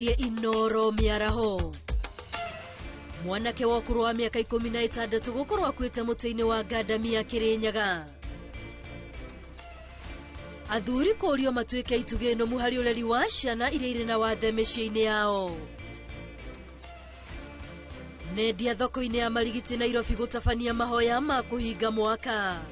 Inooro mĩaraho. Mwanake wa ũkũrũ wa mĩaka 16 gũkorwo akuĩte mũtĩ-inĩ wa ngandamia Kĩrĩnyaga. Athuri kũũrio matuĩke itugĩ nũmu harĩ ũreri wa ciana iria irĩ na wathe mĩciĩ-inĩ yao. Nendia thoko-inĩ ya Marigiti Nairobi gũtabania mahoya ma kũhinga mwaka.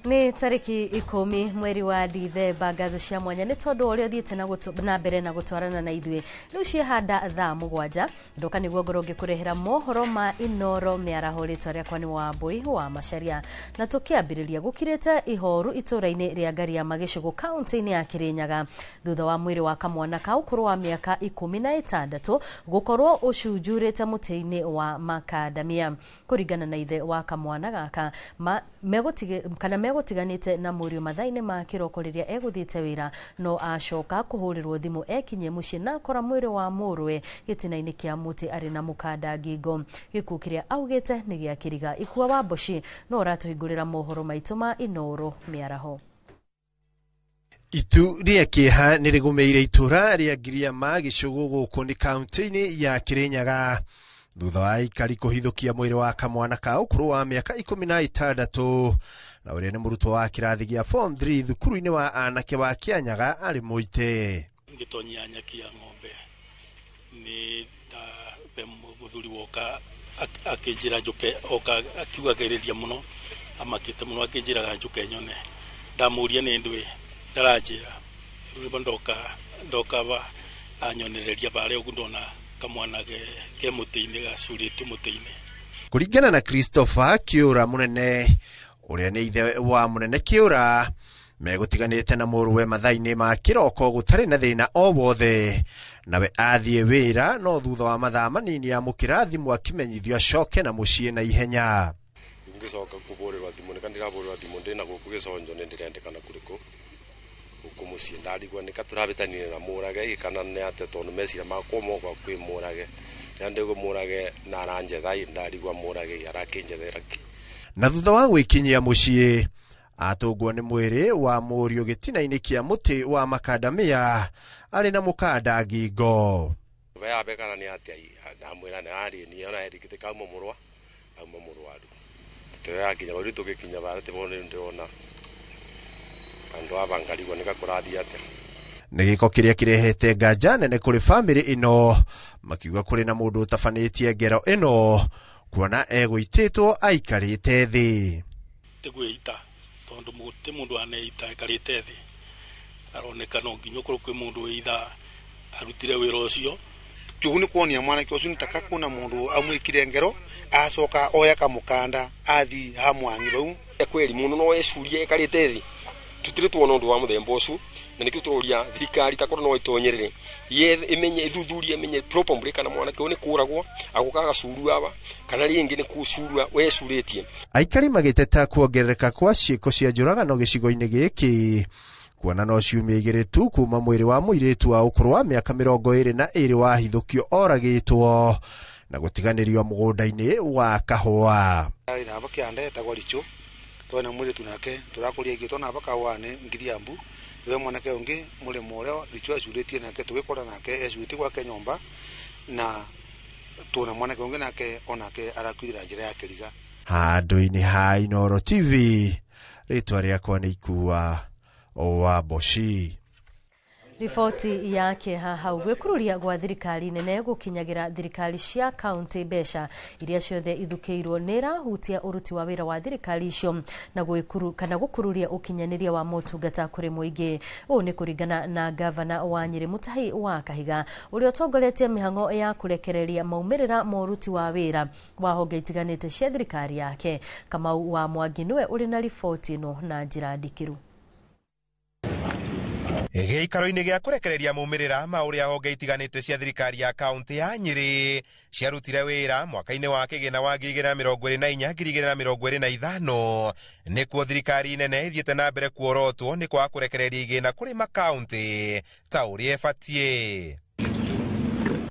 Nĩ tarĩki 10 mweri wa Dithemba. Ngatho cia mwanya nĩ tondũ ũrĩa ũthiĩte na mbere na gũtwarana na ithuĩ. Rĩu ciehanda thaa 7 ndoka nĩguo ngorwo ngĩkũrehera mohoro ma Inooro mĩaraho. Rĩtwa rĩakwa nĩ Wambui wa Macharia. Na tũkĩambĩrĩria gũkirĩte ihoru itũũra-inĩ rĩa Ngariama Gĩcũgũ kaunti-inĩ ya Kĩrĩnyaga thutha wa mwĩrĩ wa kamwana ka ũkũrũ wa mĩaka 16 gũkorwo ũcunjurĩte mũtĩ-inĩ wa makandamia. Kũringana na ithe wa kamwana gaka, kana megũtiganĩte na mũriũ mathaa-inĩ ma kĩroko rĩrĩa egũthiĩte wĩra, no acoka kũhũrĩrwo thimũ ekinyie mũciĩ na akora mwĩrĩ wa mũrũwe gĩtina-inĩ kĩa mũtĩ arĩ na mũkanda ngingo. Gĩkuũ kĩrĩa augĩte nĩ gĩa kĩriga. Ikua wa Mboci no ũratũhingũrĩra mohoro maitũ ma Inooro mĩaraho. Itu rĩa kĩeha nĩ rĩgũmĩire itũra rĩa Ngiriama Gĩcũgũ gũkũ nĩ kaunti-inĩ ya Kĩrĩnyaga thutha wa aikari kũhithũkia mwĩrĩ wa kamwana ka ũkũrũ wa mĩaka 16 na ũrĩa nĩ mũrutwo wa kĩrathi gĩa form 3 thukuru-inĩ wa anake wa Kĩanyaga arĩ mũite. Ngĩtonyia nyeki ya ng'ombe nĩ ndabe mũthuri woka akĩnjĩra njũke, oka akiugagĩrĩria mũno, amakĩte mũno, akĩnjĩraga njũke nyone. Ndamũria nĩ ndwĩ, ndaranjĩra rĩu ndoka anyonereria barĩa ũguo ndona kamwana ke mũtĩ-inĩ gacurĩtio mũtĩ-inĩ. Kũringana na Christopher Kĩũra mũnene ũrĩa nĩ ithe wa mũnene Kĩũra, megũtiganĩte na mũrũwe mathaa-inĩ ma kĩroko gũtarĩ na thĩna o wothe, nawe athiĩ wĩra no thutha wa mathaa manini amũkĩra thimũ akĩmenyithio acoke na mũciĩ na ihenya. Ngĩcoka kũbũrĩrwo thimũ nĩka ndĩrabũrĩrwo thimũ ndĩna gũkũ gĩconjo nĩ ndĩrendekana kũrĩkũ gũkũ mũciĩ ndarigwo nĩka tũrabĩtanire na mũrage kana nĩ atĩa tondũ meciria makwa moka kwĩ mũrage rĩrĩa ndĩgũ mũrage na aranjetha ndarigwa mũrage arakĩnjethera kĩ. Na thutha wa gwĩkinyia mũciĩ atũngwo nĩ mwĩrĩ wa mũriũ gĩtina-inĩ kĩa mũtĩ wa makandamia arĩ na mũkanda ngingo. Yabe kana nĩ atĩa ndamwĩra nĩ arĩ niĩ ona erigĩte kauma mũrwa auma mũrwaru tũyakinya rĩu tũgĩkinya bara tĩbone ndĩrona andũ aba ngarigwo nĩka kũrathiĩ atĩa. Nĩ gĩko kĩrĩa kĩrehete nganja nene kũrĩ bamĩrĩ ĩno, makiuga kũrĩ na mũndũ ũtabanĩtie ngero ĩno kuona egũitĩtwo aikarĩte thĩ. Ti kwĩita tondũ ti mũndũ aneita aikarĩte thĩ, aroneka no nginya ũkorwo kwĩ mũndũ wĩitha arutire wĩra ũcio. Kĩu nĩ kuonia mwanake ũcio nĩ taka kuna mũndũ amwĩkire ngero acoka oya kamũkanda athi hamwangi bau. Kweri mũndũ no ecurie aikarĩte thĩ, tũtirĩ tuona ũndũ wa mũthemba ũcio, na nĩkĩo tũroria thirikari ta korwo no ĩtonyerere imenye ĩthuthurie imenye properly kana mwanake ũyũ nĩ kũragwo agũka agacurua aba kana rĩngĩ nĩ kũcurua wecurĩtie. Aikari magĩteta kuongerereka kwa ciĩko cia njũragano gĩcigo-inĩ gĩkĩ kuona no ciumia 2 tu kuma mwĩrĩ wa mũirĩtu wa ũkũrũ wa mĩaka 22 wahithũkio oragĩtwo na gũtiganĩrio mũgũnda-inĩ wa kahũa. Arĩ na kĩanda etagwo Richo twena mũirĩtu nake tũrakũria ingĩ twana aba kahũa nĩ Ngiriambu we mwanake ũngĩ mũrĩmo ũrĩa Richo ecurĩtie nake tũgĩkora nake ecurĩtie gwake nyũmba na tuona mwanake ũngĩ nake onake arakuithira njĩra ya kĩriga. Handũ-inĩ ha Inooro TV, rĩtwa rĩakwa nĩ Ikua wa Mboci. Riboti ya kĩeha hau gwĩkururia gwa thirikari nene gũkinyagĩra thirikari cia kaunti mbeca iria ciothe ithukĩirwo nĩ irahutia ũruti wa wĩra wa thirikari icio na kana gũkururia ũkinyanĩria wa motungata kũrĩ mũingĩ. Ũũ nĩ kũringana na gavana wa Nyĩrĩ Mutahi wa Kahiga ũrĩa ũtongoretie mĩhang'o ya kũrekereria maumĩrĩra ma ũruti wa wĩra wa honge itiganĩte cia thirikari yake. Kamau wa Mwangi nĩwe ũrĩ na riboti ĩno na njĩra ndikĩru. Gĩikaro-inĩ gĩa kũrekereria maumĩrĩra ma ũrĩa honge itiganĩte cia thirikari ya kaunti ya Nyĩrĩ ciarutire wĩra mwaka-inĩ wa kĩgĩna wa 2024 2025, nĩkuo thirikari nene ĩthiĩte na mbere kuorotwo nĩ kwaga kũrekereria igĩna kũrĩ makaunti ta ũrĩa ĩbatiĩ.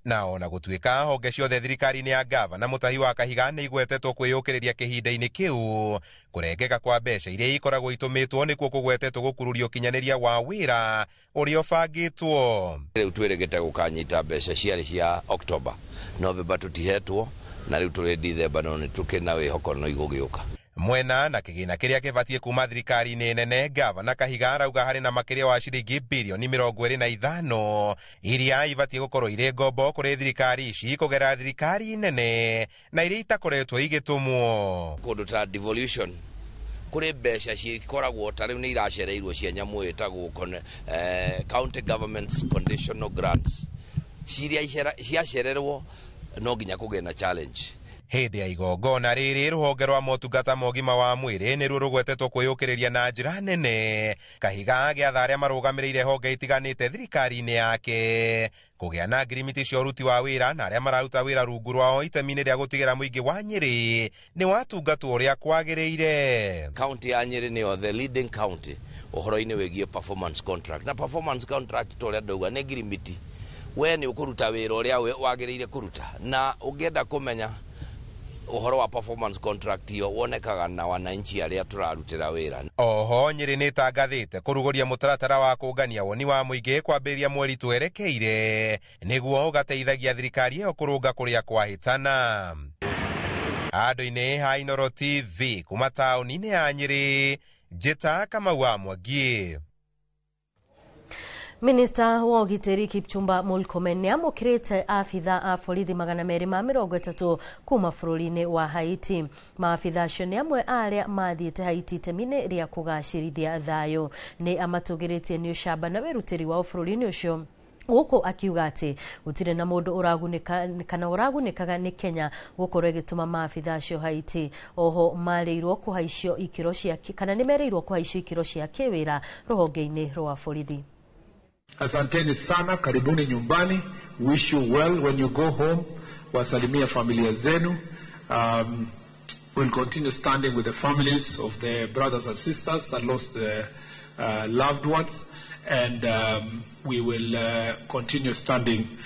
Na ona gũtuĩka honge ciothe thirikari-inĩ ya gavana Mutahi wa Kahiga nĩ igwetetwo kwĩyũkĩrĩria kĩhinda-inĩ kĩu, kũrengeka kwa mbeca iria ikoragwo itũmĩtwo nĩkuo kũgwetetwo gũkururia ũkinyanĩria wa wĩra ũrĩa ũbangĩtwo. Rĩu twĩrĩgĩte gũkanyita mbeca ciarĩ cia October, November tũtihetwo, na rĩu tũrĩ December, no nĩ tũkĩrĩ na wĩhoko no igũgĩũka. Mwena na kĩgĩna kĩrĩa kĩbatiĩ kuma thirikari-inĩ nene, gavana Kahiga arauga harĩ na makĩria wa ciringi birioni 25 iria ibatiĩ gũkorwo irĩ ngombo kũrĩ thirikari ici kũgerera thirikari nene na iria itakoretwo igĩtũmwo. Kũndũ ta devolution kũrĩ mbeca cikoragwo ta rĩu nĩ iracereirwo cia nyamũ ĩtagwo county governments conditional grants, ciria ciacererwo no nginya kũgĩe na challenge. Hĩndĩ ya igongona rĩrĩ, rũhonge rwa motungata ma ũgima wa mwĩrĩ nĩruo rũgwetetwo kwĩyũkĩrĩria na njĩra nene. Kahiga agĩatha arĩa marũgamĩrĩire honge itiganĩte thirikari-inĩ yake kũgĩa na ngirimiti cia ũruti wa wĩra na arĩa mararuta wĩra rungu rwao itemi-inĩ rĩa gũtigĩra mũingĩ wa Nyĩrĩ nĩ watungatwo ũrĩa kwagĩrĩire. County ya Nyĩrĩ nĩyo the leading county ũhoro-inĩ wĩgiĩ performance contract, na performance contract ta ũrĩa ndauga nĩ ngirimiti, we nĩ ũkũruta wĩra ũrĩa wagĩrĩire kũruta, na ũngĩenda kũmenya ũhoro wa performance contract iyo wonekaga na wananchi arĩa tũrarutĩra wĩra. Oho Nyĩrĩ nĩ ĩtangathĩte kũrugũria mũtaratara wa kũngania woni wa mũingĩ kwambĩrĩria mweri twerekeire nĩguo ũgateithagia thirikari ĩyo kũrũnga kũrĩa kwahĩtana. Andũ-inĩ ha Inooro TV kuma taũni-inĩ ya Nyĩrĩ, Njĩta Kamau wa Mwangi. Minista wa ũgitĩri Kipchumba Murkomen nĩ amũkĩrĩte abitha a borithi 230 kuma bũrũri-inĩ wa Haiti. Maabitha acio nĩ amwe a arĩa mathiĩte Haiti itemi-inĩ rĩa kũgacĩrithia thayũ. Nĩ amatũgĩrĩtie nĩ ũcamba na wĩrutĩri wao bũrũri-inĩ ũcio, gũkũ akiuga atĩ gũtirĩ na mũndũ ũragunĩka kana ũragunĩkaga nĩ Kenya gũkorwo ĩgĩtũma maabitha acio Haiti. Oho marĩirwo kũhaicio ikĩro cia kana nĩ merĩirwo kũhaicio ikĩro cia kĩwĩra rũhonge-inĩ rwa borithi. Asanteni sana, karibuni nyumbani. Wish you well when you go home. Wasalimia familia zenu. We'll continue standing with the families of the brothers and sisters that lost their loved ones, and we will continue standing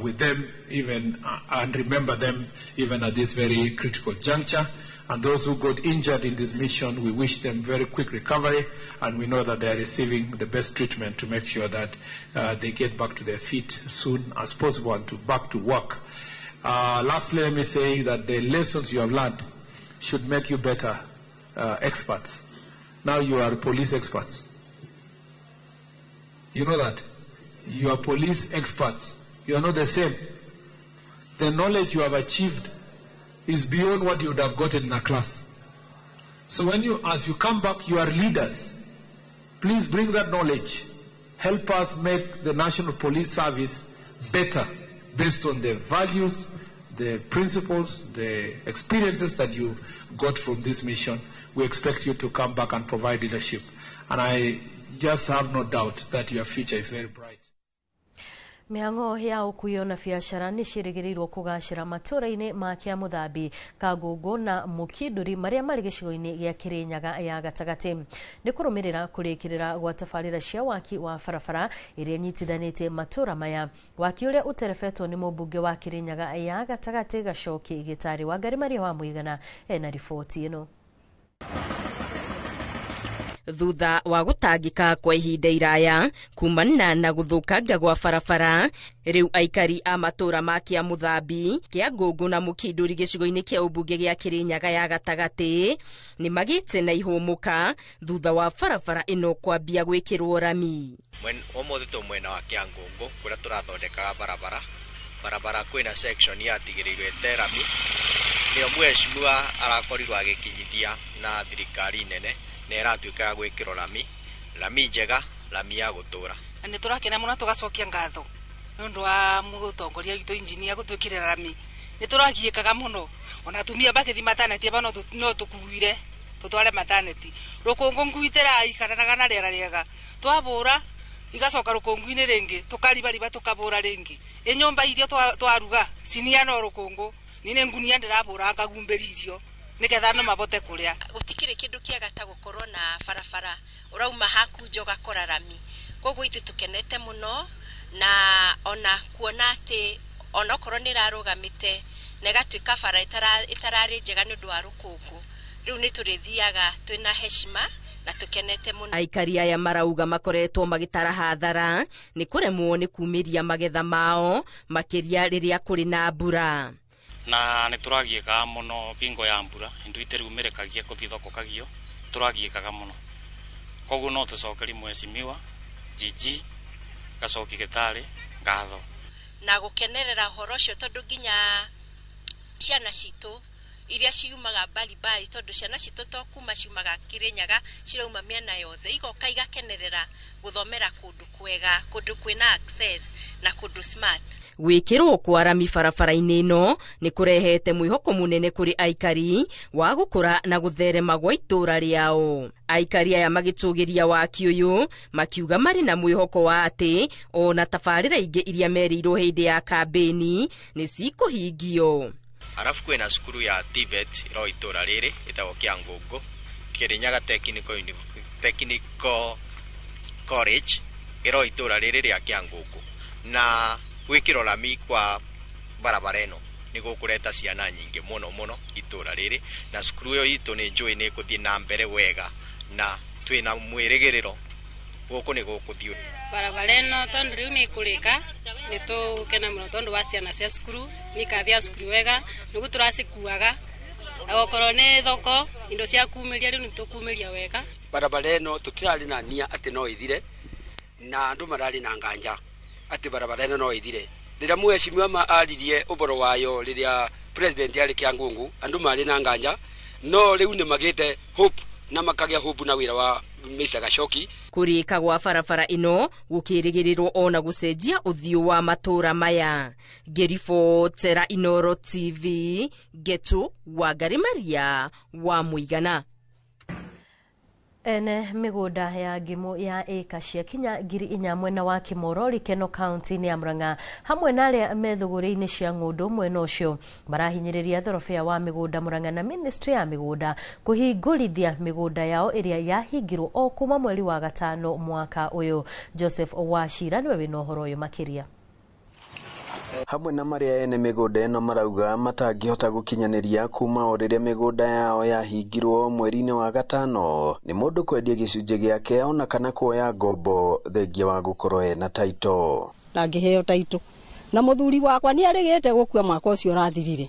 with them even and remember them even at this very critical juncture. And those who got injured in this mission, we wish them very quick recovery, and we know that they are receiving the best treatment to make sure that they get back to their feet soon as possible and to back to work. Lastly, let me say that the lessons you have learned should make you better experts. Now you are police experts. You know that? You are police experts. You are not the same. The knowledge you have achieved is beyond what you would have gotten in a class. So when you, as you come back, you are leaders. Please bring that knowledge. Help us make the National Police Service better based on the values, the principles, the experiences that you got from this mission. We expect you to come back and provide leadership. And I just have no doubt that your future is very bright. Mĩhang'o ya ũkuio na biacara nĩ ciĩrĩgĩrĩirwo kũgacĩra matũũra-inĩ ma Kĩamũthambi, Kangogo na Mũkindũri marĩa marĩ gĩcigo-inĩ gĩa Kĩrĩnyaga ya gatagatĩ. Nĩ kũrũmĩrĩra kũrĩkĩrĩra gwa tabarĩra cia waki wa barabara ĩrĩa ĩnyitithanĩtie matũũra maya. Waki ũrĩa ũterebetwo nĩ mũmbunge wa Kĩrĩnyaga ya gatagatĩ Gacoki Gĩtarĩ. Wangari Maria wa Mũigana ena riboti ĩno. Thutha wa gũtangĩka kwa ihinda iraya kumana na gũthũkanga gwa barabara, rĩu aikari a matũũra ma Kĩamũthambi, Kĩangũngũ na Mũkindũri gĩcigo-inĩ kĩa ũmbunge gĩa Kĩrĩnyaga ya gatagatĩ nĩ magĩte na ihũmũka thutha wa barabara ĩno kwambia gwĩkĩrwo rami. Ũmũthĩ tũ mwena wa Kĩangũngũ kũrĩa tũrathondekaga barabara. Barabara kwĩna section yatigĩrĩirwo ĩte rami, nĩyo mheshimiwa arakorirwo agĩkinyithia na thirikari nene nĩ ĩratuĩka ya gwĩkĩrwo rami, rami njega, rami ya gũtũra. Na nĩ tũrakena mũno tũgacokia ngatho nĩ ũndũ wa mũtongoria witũ injinia gũtwĩkĩrĩra rami. Nĩ tũragiĩkaga mũno ona atumia magĩthiĩ mataneti aba no tũkuire tũtware mataneti. Rũkũngũ ngui tĩraikaranaga na rĩera rĩega, twabũra Igacoka rũkũngũ-inĩ rĩngĩ tũkaribariba tũkabũra rĩngĩ. Ĩ nyũmba irio twaruga cinia no rũkũngũ nĩ ngunia ndĩrabũra ngagumbĩria irio nĩgetha andũ mabote kũrĩa. Gũtikĩrĩ kĩndũ kĩega ta gũkorwo na barabara ũrauma haku nja ũgakora rami. Koguo ithuĩ tũkenete mũno na ona kuona atĩ onokorwo nĩ ĩrarũgamĩte na ĩgatuĩka bara ĩtararĩ njega nĩ ũndũ wa rũkũngũ, rĩu nĩ tũrĩthiaga twĩna heshima na tũkenete mũno. Aikari aya marauga makoretwo magĩtara hathara nĩ kũremwo nĩ kumĩria magetha mao makĩria rĩrĩa kũrĩ na mbura. Na nĩ tũragiĩkaga mũno bingo ya mbura, indo itĩrumĩrĩkagia kũthi thoko kagio, tũragiĩkaga mũno. Koguo no tũcokeri mheshimiwa Gigi Gacoki Gĩtarĩ ngatho. Na gũkenerera ũhoro ũcio tondũ nginya ciana citũ iria ciumaga mbalimbali, tondũ ciana citũ to kuma ciumaga Kĩrĩnyaga, cirauma mĩena yothe, igoka igakenerera gũthomera kũndũ kwega, kũndũ kwĩna access na kũndũ smart. Gwĩkĩrwo kwa rami barabara-inĩ ĩno nĩ kũrehete mwĩhoko mũnene kũrĩ aikari wa gũkũra na gũtherema gwa itũũra rĩao. Aikari aya magĩtũgĩria waki ũyũ makiuga marĩ na mwĩhoko wa atĩ ona tabarĩra ingĩ iria merĩirwo hĩndĩ ya kambĩni nĩ cikũhingio. Arafu kwĩna cukuru ya TVET ĩro itũra rĩrĩ ĩtagwo Kĩangũngũ, Kĩrĩnyaga Technical College ĩro itũra rĩrĩ rĩa Kĩangũngũ, na gwĩkĩrwo rami kwa barabara ĩno nĩ gũkũreta ciana nyingĩ mũno mũno itũra rĩrĩ, na cukuru ĩyo itũ nĩ njũĩ nĩ ĩgũthiĩ na mbere wega na twĩna mwĩrĩgĩrĩro gũkũ nĩ gũkũthiĩ. Barabara ĩno tondũ rĩu nĩ ĩkũrĩka nĩ tũgũkena mũno tondũ wa ciana cia cukuru nĩ ikathia cukuru wega nĩguo tũracikuaga, okorwo nĩ thoko indo cia kumĩria rĩu nĩ tũkumĩria wega. Barabara ĩno tũtirarĩ na nia atĩ no ĩthire, na andũ mararĩ na nganja atĩ barabara ĩno no ĩthire. Rĩrĩa mheshimiwa aririe ũboro wayo rĩrĩa president arĩ Kĩangũngũ, andũ marĩ na nganja, no rĩu nĩ magĩte hope na makagĩa hope na wĩra wa Mr. Gacoki. Kũrĩka gwa barabara ĩno gũkĩrĩgĩrĩrwo ona gũcenjia ũthiũ wa matũũra maya. Ngĩribotera Inooro TV, Ngetu Wangari Maria wa Mũigana. Ene mĩgũnda ya ngĩmũ ya ĩka cia kinya 4,000 mwena wa Kĩmorori Keno kaunti-inĩ ya Murang'a hamwe na arĩa me thũgũrĩ-inĩ cia ng'ũndũ mwena ũcio marahinyĩrĩria thorobea wa mĩgũnda Murang'a na ministry ya mĩgũnda kũhingũrithia mĩgũnda yao ĩrĩa yahingirwo o kuma mweri wa 5 mwaka ũyũ. Joseph Wachira nĩwe wĩna ũhoro ũyũ makĩria. Hamwe na marĩa ene mĩgũnda ĩno marauga matangĩhota gũkinyanĩria kuma o rĩrĩa mĩgũnda yao yahingirwo mweri-inĩ wa 5 nĩ mũndũ kwendia gĩcunjĩ gĩake ona kana kuoya ngombo thengia wa gũkorwo ena taito. Ndangĩheo taito na mũthuri wakwa nĩ arĩgĩte gũkua mwaka ũcio ũrathirire,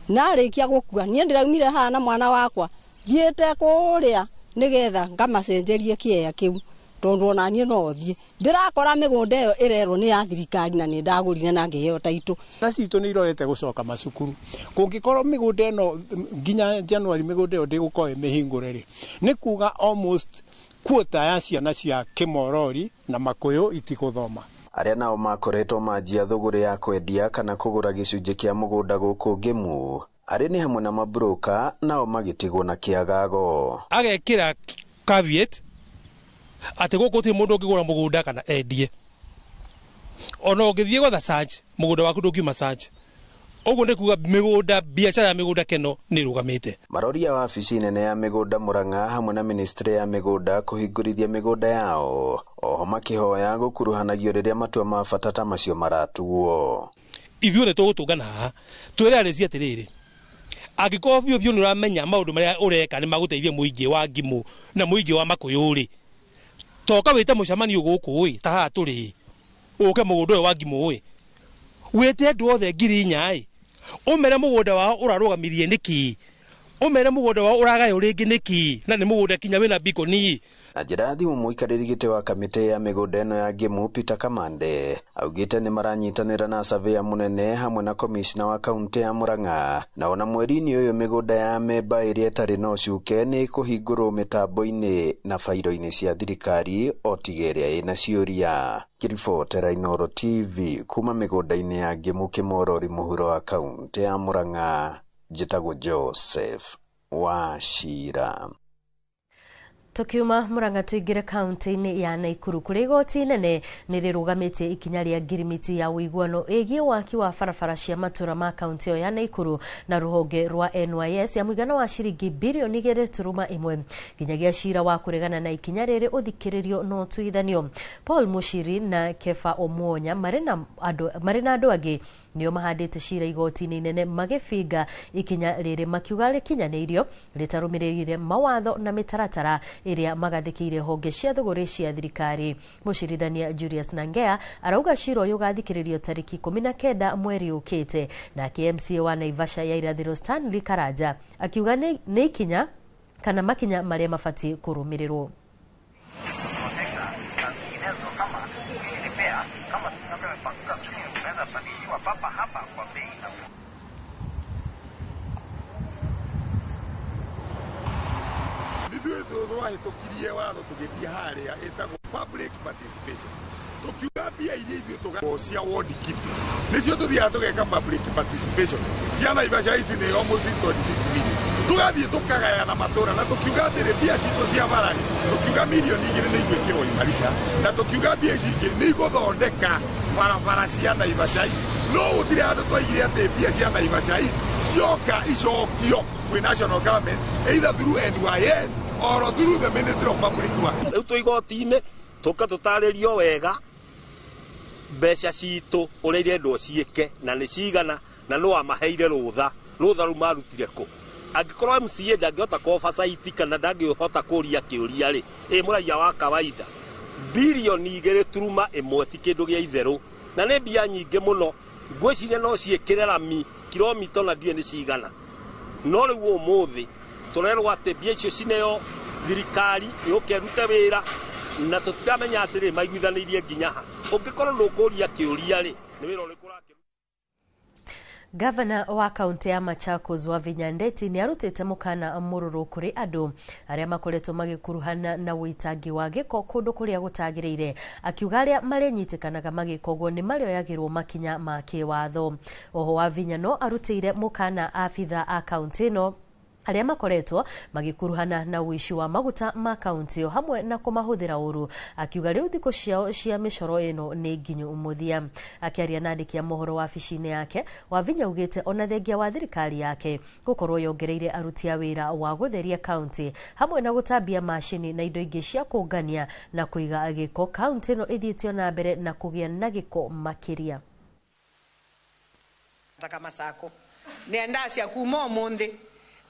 na arĩkia gũkua niĩ ndĩraumire haha na mwana wakwa thiĩte kũrĩa nĩgetha ngamacenjerie kĩea kĩu tondũ ona niĩ no thiĩ ndĩrakora mĩgũnda ĩyo ĩrerwo nĩ ya thirikari na nĩ ndagũrire na ngĩheo taitũ. Ciana citũ nĩ irorete gũcoka macukuru, kũngĩkorwo mĩgũnda ĩno nginya January mĩgũnda ĩyo ndĩgũkorwo ĩmĩhingũre rĩ, nĩ kuga almost quarter ya ciana cia Kĩmorori na Makũyũ itigũthoma. Arĩa nao makoretwo manjia thũgũrĩ ya kwendia kana kũgũra gĩcunjĩ kĩa mũgũnda gũkũ Ngĩmu arĩ nĩ hamwe na mabroka nao magĩtigwo na kĩagago. Agekĩra caveat atĩ gũkũ gũtirĩ mũndũ ũngĩgũra mũgũnda kana endie, ona ũngĩthiĩ gwetha search mũgũnda waku ndũngiuma search. Ũguo nĩ kuga mĩgũnda, biacara ya mĩgũnda Keno nĩ ĩrũgamĩte. Maroria wabici nene ya mĩgũnda Murang'a hamwe na ministry ya mĩgũnda kũhingũrithia mĩgũnda yao, oho makĩhoya gũkuruhanagio rĩrĩa matua ma bata ta macio maratuo. Ithuothe tũgũtũngana haha twĩre arĩci atĩrĩrĩ, angĩkorwo biũ biũ nĩ ũramenya maũndũ marĩa ũreka nĩ magũteithia mũingĩ wa Ngimũ na mũingĩ wa Makũyũ rĩ, toka wĩte mũcemanio gũkũ ĩ ta haha tũrĩ, ũke mũgũnda ũyũ wa Ngimũ ĩ, wĩte andũ othe 4,000 ĩ, ũmere mũgũnda wao ũrarũgamirie nĩkĩ, ũmere mũgũnda wao ũragaywo rĩngĩ nĩkĩ, na nĩ mũgũnda kinya wĩna bikoni. Na njĩra ya thimũ mũikarĩri gĩtĩ wa kamĩtĩ ya mĩgũnda ĩno ya Ngĩmu Peter Kamande augĩte nĩ maranyitanĩra na surveyor mũnene hamwe na commissioner wa kaunti ya Murang'a, na ona mweri-inĩ ũyũ mĩgũnda ya memba ĩrĩa ĩtarĩ na ũcuke nĩ ĩkũhingũrwo mĩtambo-inĩ na bairo-inĩ cia thirikari o tiga ĩrĩa ĩna ciũria. Ngĩribotera Inooro TV kuma mĩgũnda-inĩ ya Ngĩmu Kĩmorori mũhuro wa kaunti ya Murang'a, njĩtagwo Joseph Wachira. Tukiuma Murang'a tuingire kaunti-inĩ ya Naikuru kũrĩa igoti inene nĩ rĩrũgamĩtie ikinya rĩa ngirimiti ya ũiguano ĩgiĩ waki wa barabara cia matũra ma kaunti ĩyo ya Naikuru na rũhonge rwa NYS ya mũigana wa ciringi birioni 2.1 nginyagia cira wa kũregana na ikinya rĩrĩ ũthikĩrĩrio na ũtuithanio. Paul Mushiri na Kefa Omuonya marĩ na andũ angĩ nĩo mahandĩte cira igoti-inĩ inene magĩbinga ikinya rĩrĩ makiuga rĩkinyanĩirio rĩtarũmĩrĩire mawatho na mĩtaratara ĩrĩa magathĩkĩire honge cia thũgũrĩ cia thirikari. Mũcirithania Julius Nangea arauga cira ũyũ ũgathikĩrĩrio tarĩki 19 mweri ũkĩte. Nake MCA wa Naivasha ya irathĩro Stanley Karanja akiuga nĩ ikinya kana makinya marĩa mabatiĩ kũrũmĩrĩrwo. Twahĩtũkirie watho tũgĩthiĩ harĩa ĩtagwo public participation, tũkiuga mbia iria ithuĩ tũga cia ward kitty nĩcio tũthiaga tũgeka public participation cia Naivasha ici nĩ almost 26 million, tũgathiĩ tũkagayana matũra na tũkiuga atĩrĩ mbia citũ cia barari tũkiuga mirioni 2 nĩ igwĩkĩrwo imarisha na tũkiuga mbia ici ingĩ nĩ igũthondeka barabara cia Naivasha East, no gũtirĩ handũ twaigire atĩ mbia cia Naivasha East cioka icokio kwĩ national government either through NYS or through the Ministry of Public Works. Rĩu twĩ igoti-inĩ tũka tũtarĩrio wega mbeca citũ ũrĩa irendwo ciĩke na nĩ cigana na nũ wamaheire rũtha rũu marutire kũ. Angĩkorwo MCA ndangĩhota kũ oversight kana ndangĩhota kũria kĩũria rĩ, ĩ mũraiya wa kawaida birioni 2.1 ti kĩndũ gĩa itherũ na nĩ mbia nyingĩ mũno, ngwĩciria no ciĩkĩre rami kilomita na ndiũĩ nĩ cigana. No rĩu ũmũthĩ tũrerwo atĩ mbia icio cineo thirikari yũke ĩrute wĩra na tũtiramenya atĩrĩ maiguithanĩirie nginya ha. Ũngĩkorwo ndũkũria kĩũria rĩ, nĩ wĩra ũrĩkũ ũrakĩruta? Gavana wa kaunti ya Machakos Wavinya Ndeti nĩ arutĩte mũkana mũrũrũ kũrĩ andũ arĩa makoretwo magĩkuruhana na ũitangi wa gĩko kũndũ kũrĩa gũtagĩrĩire, akiuga arĩa marĩnyitĩkanaga magĩka ũguo nĩ marĩoyagĩrwo makinya ma kĩwatho. Oho Wavinya no arutĩire mũkana abitha a kaunti ĩno arĩa makoretwo magĩkuruhana na ũici wa maguta ma kaunti ĩyo hamwe na kũmahũthĩra ũru, akiuga rĩu thikũ ciao cia mĩcoro ĩno nĩ nginyu mũthia. Akĩaria na andĩki a mohoro wabici-inĩ yake, Wavinya augĩte ona thengia wa thirikari yake gũkorwo yongereire aruti a wĩra wa gũtheria kaunti hamwe na gũtambia macini na indo ingĩ cia kũngania na kũiga gĩko, kaunti ĩno ĩthiĩte na mbere na kũgĩa na gĩko makĩria. Masako nĩendacia kuma ũmũthĩ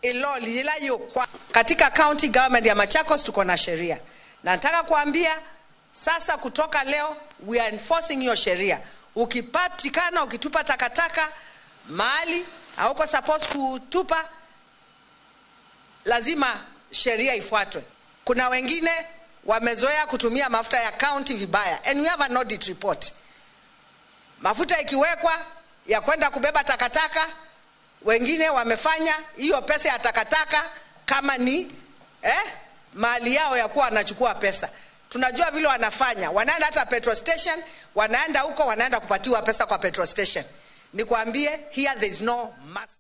iloli ila yokwa katika county government ya Machakos tuko na sheria, na nataka kuambia sasa kutoka leo we are enforcing hiyo sheria. Ukipatikana ukitupa takataka mahali hauko supposed kutupa, lazima sheria ifuatwe. Kuna wengine wamezoea kutumia mafuta ya county vibaya, and we have an audit report. Mafuta ikiwekwa ya kwenda kubeba takataka, wengine wamefanya hiyo pesa ya takataka kama ni mali yao ya kuwa wanachukua pesa. Tunajua vile wanafanya, wanaenda hata petrol station, wanaenda huko wanaenda kupatiwa pesa kwa petrol station. Nikwambie here there is no mass.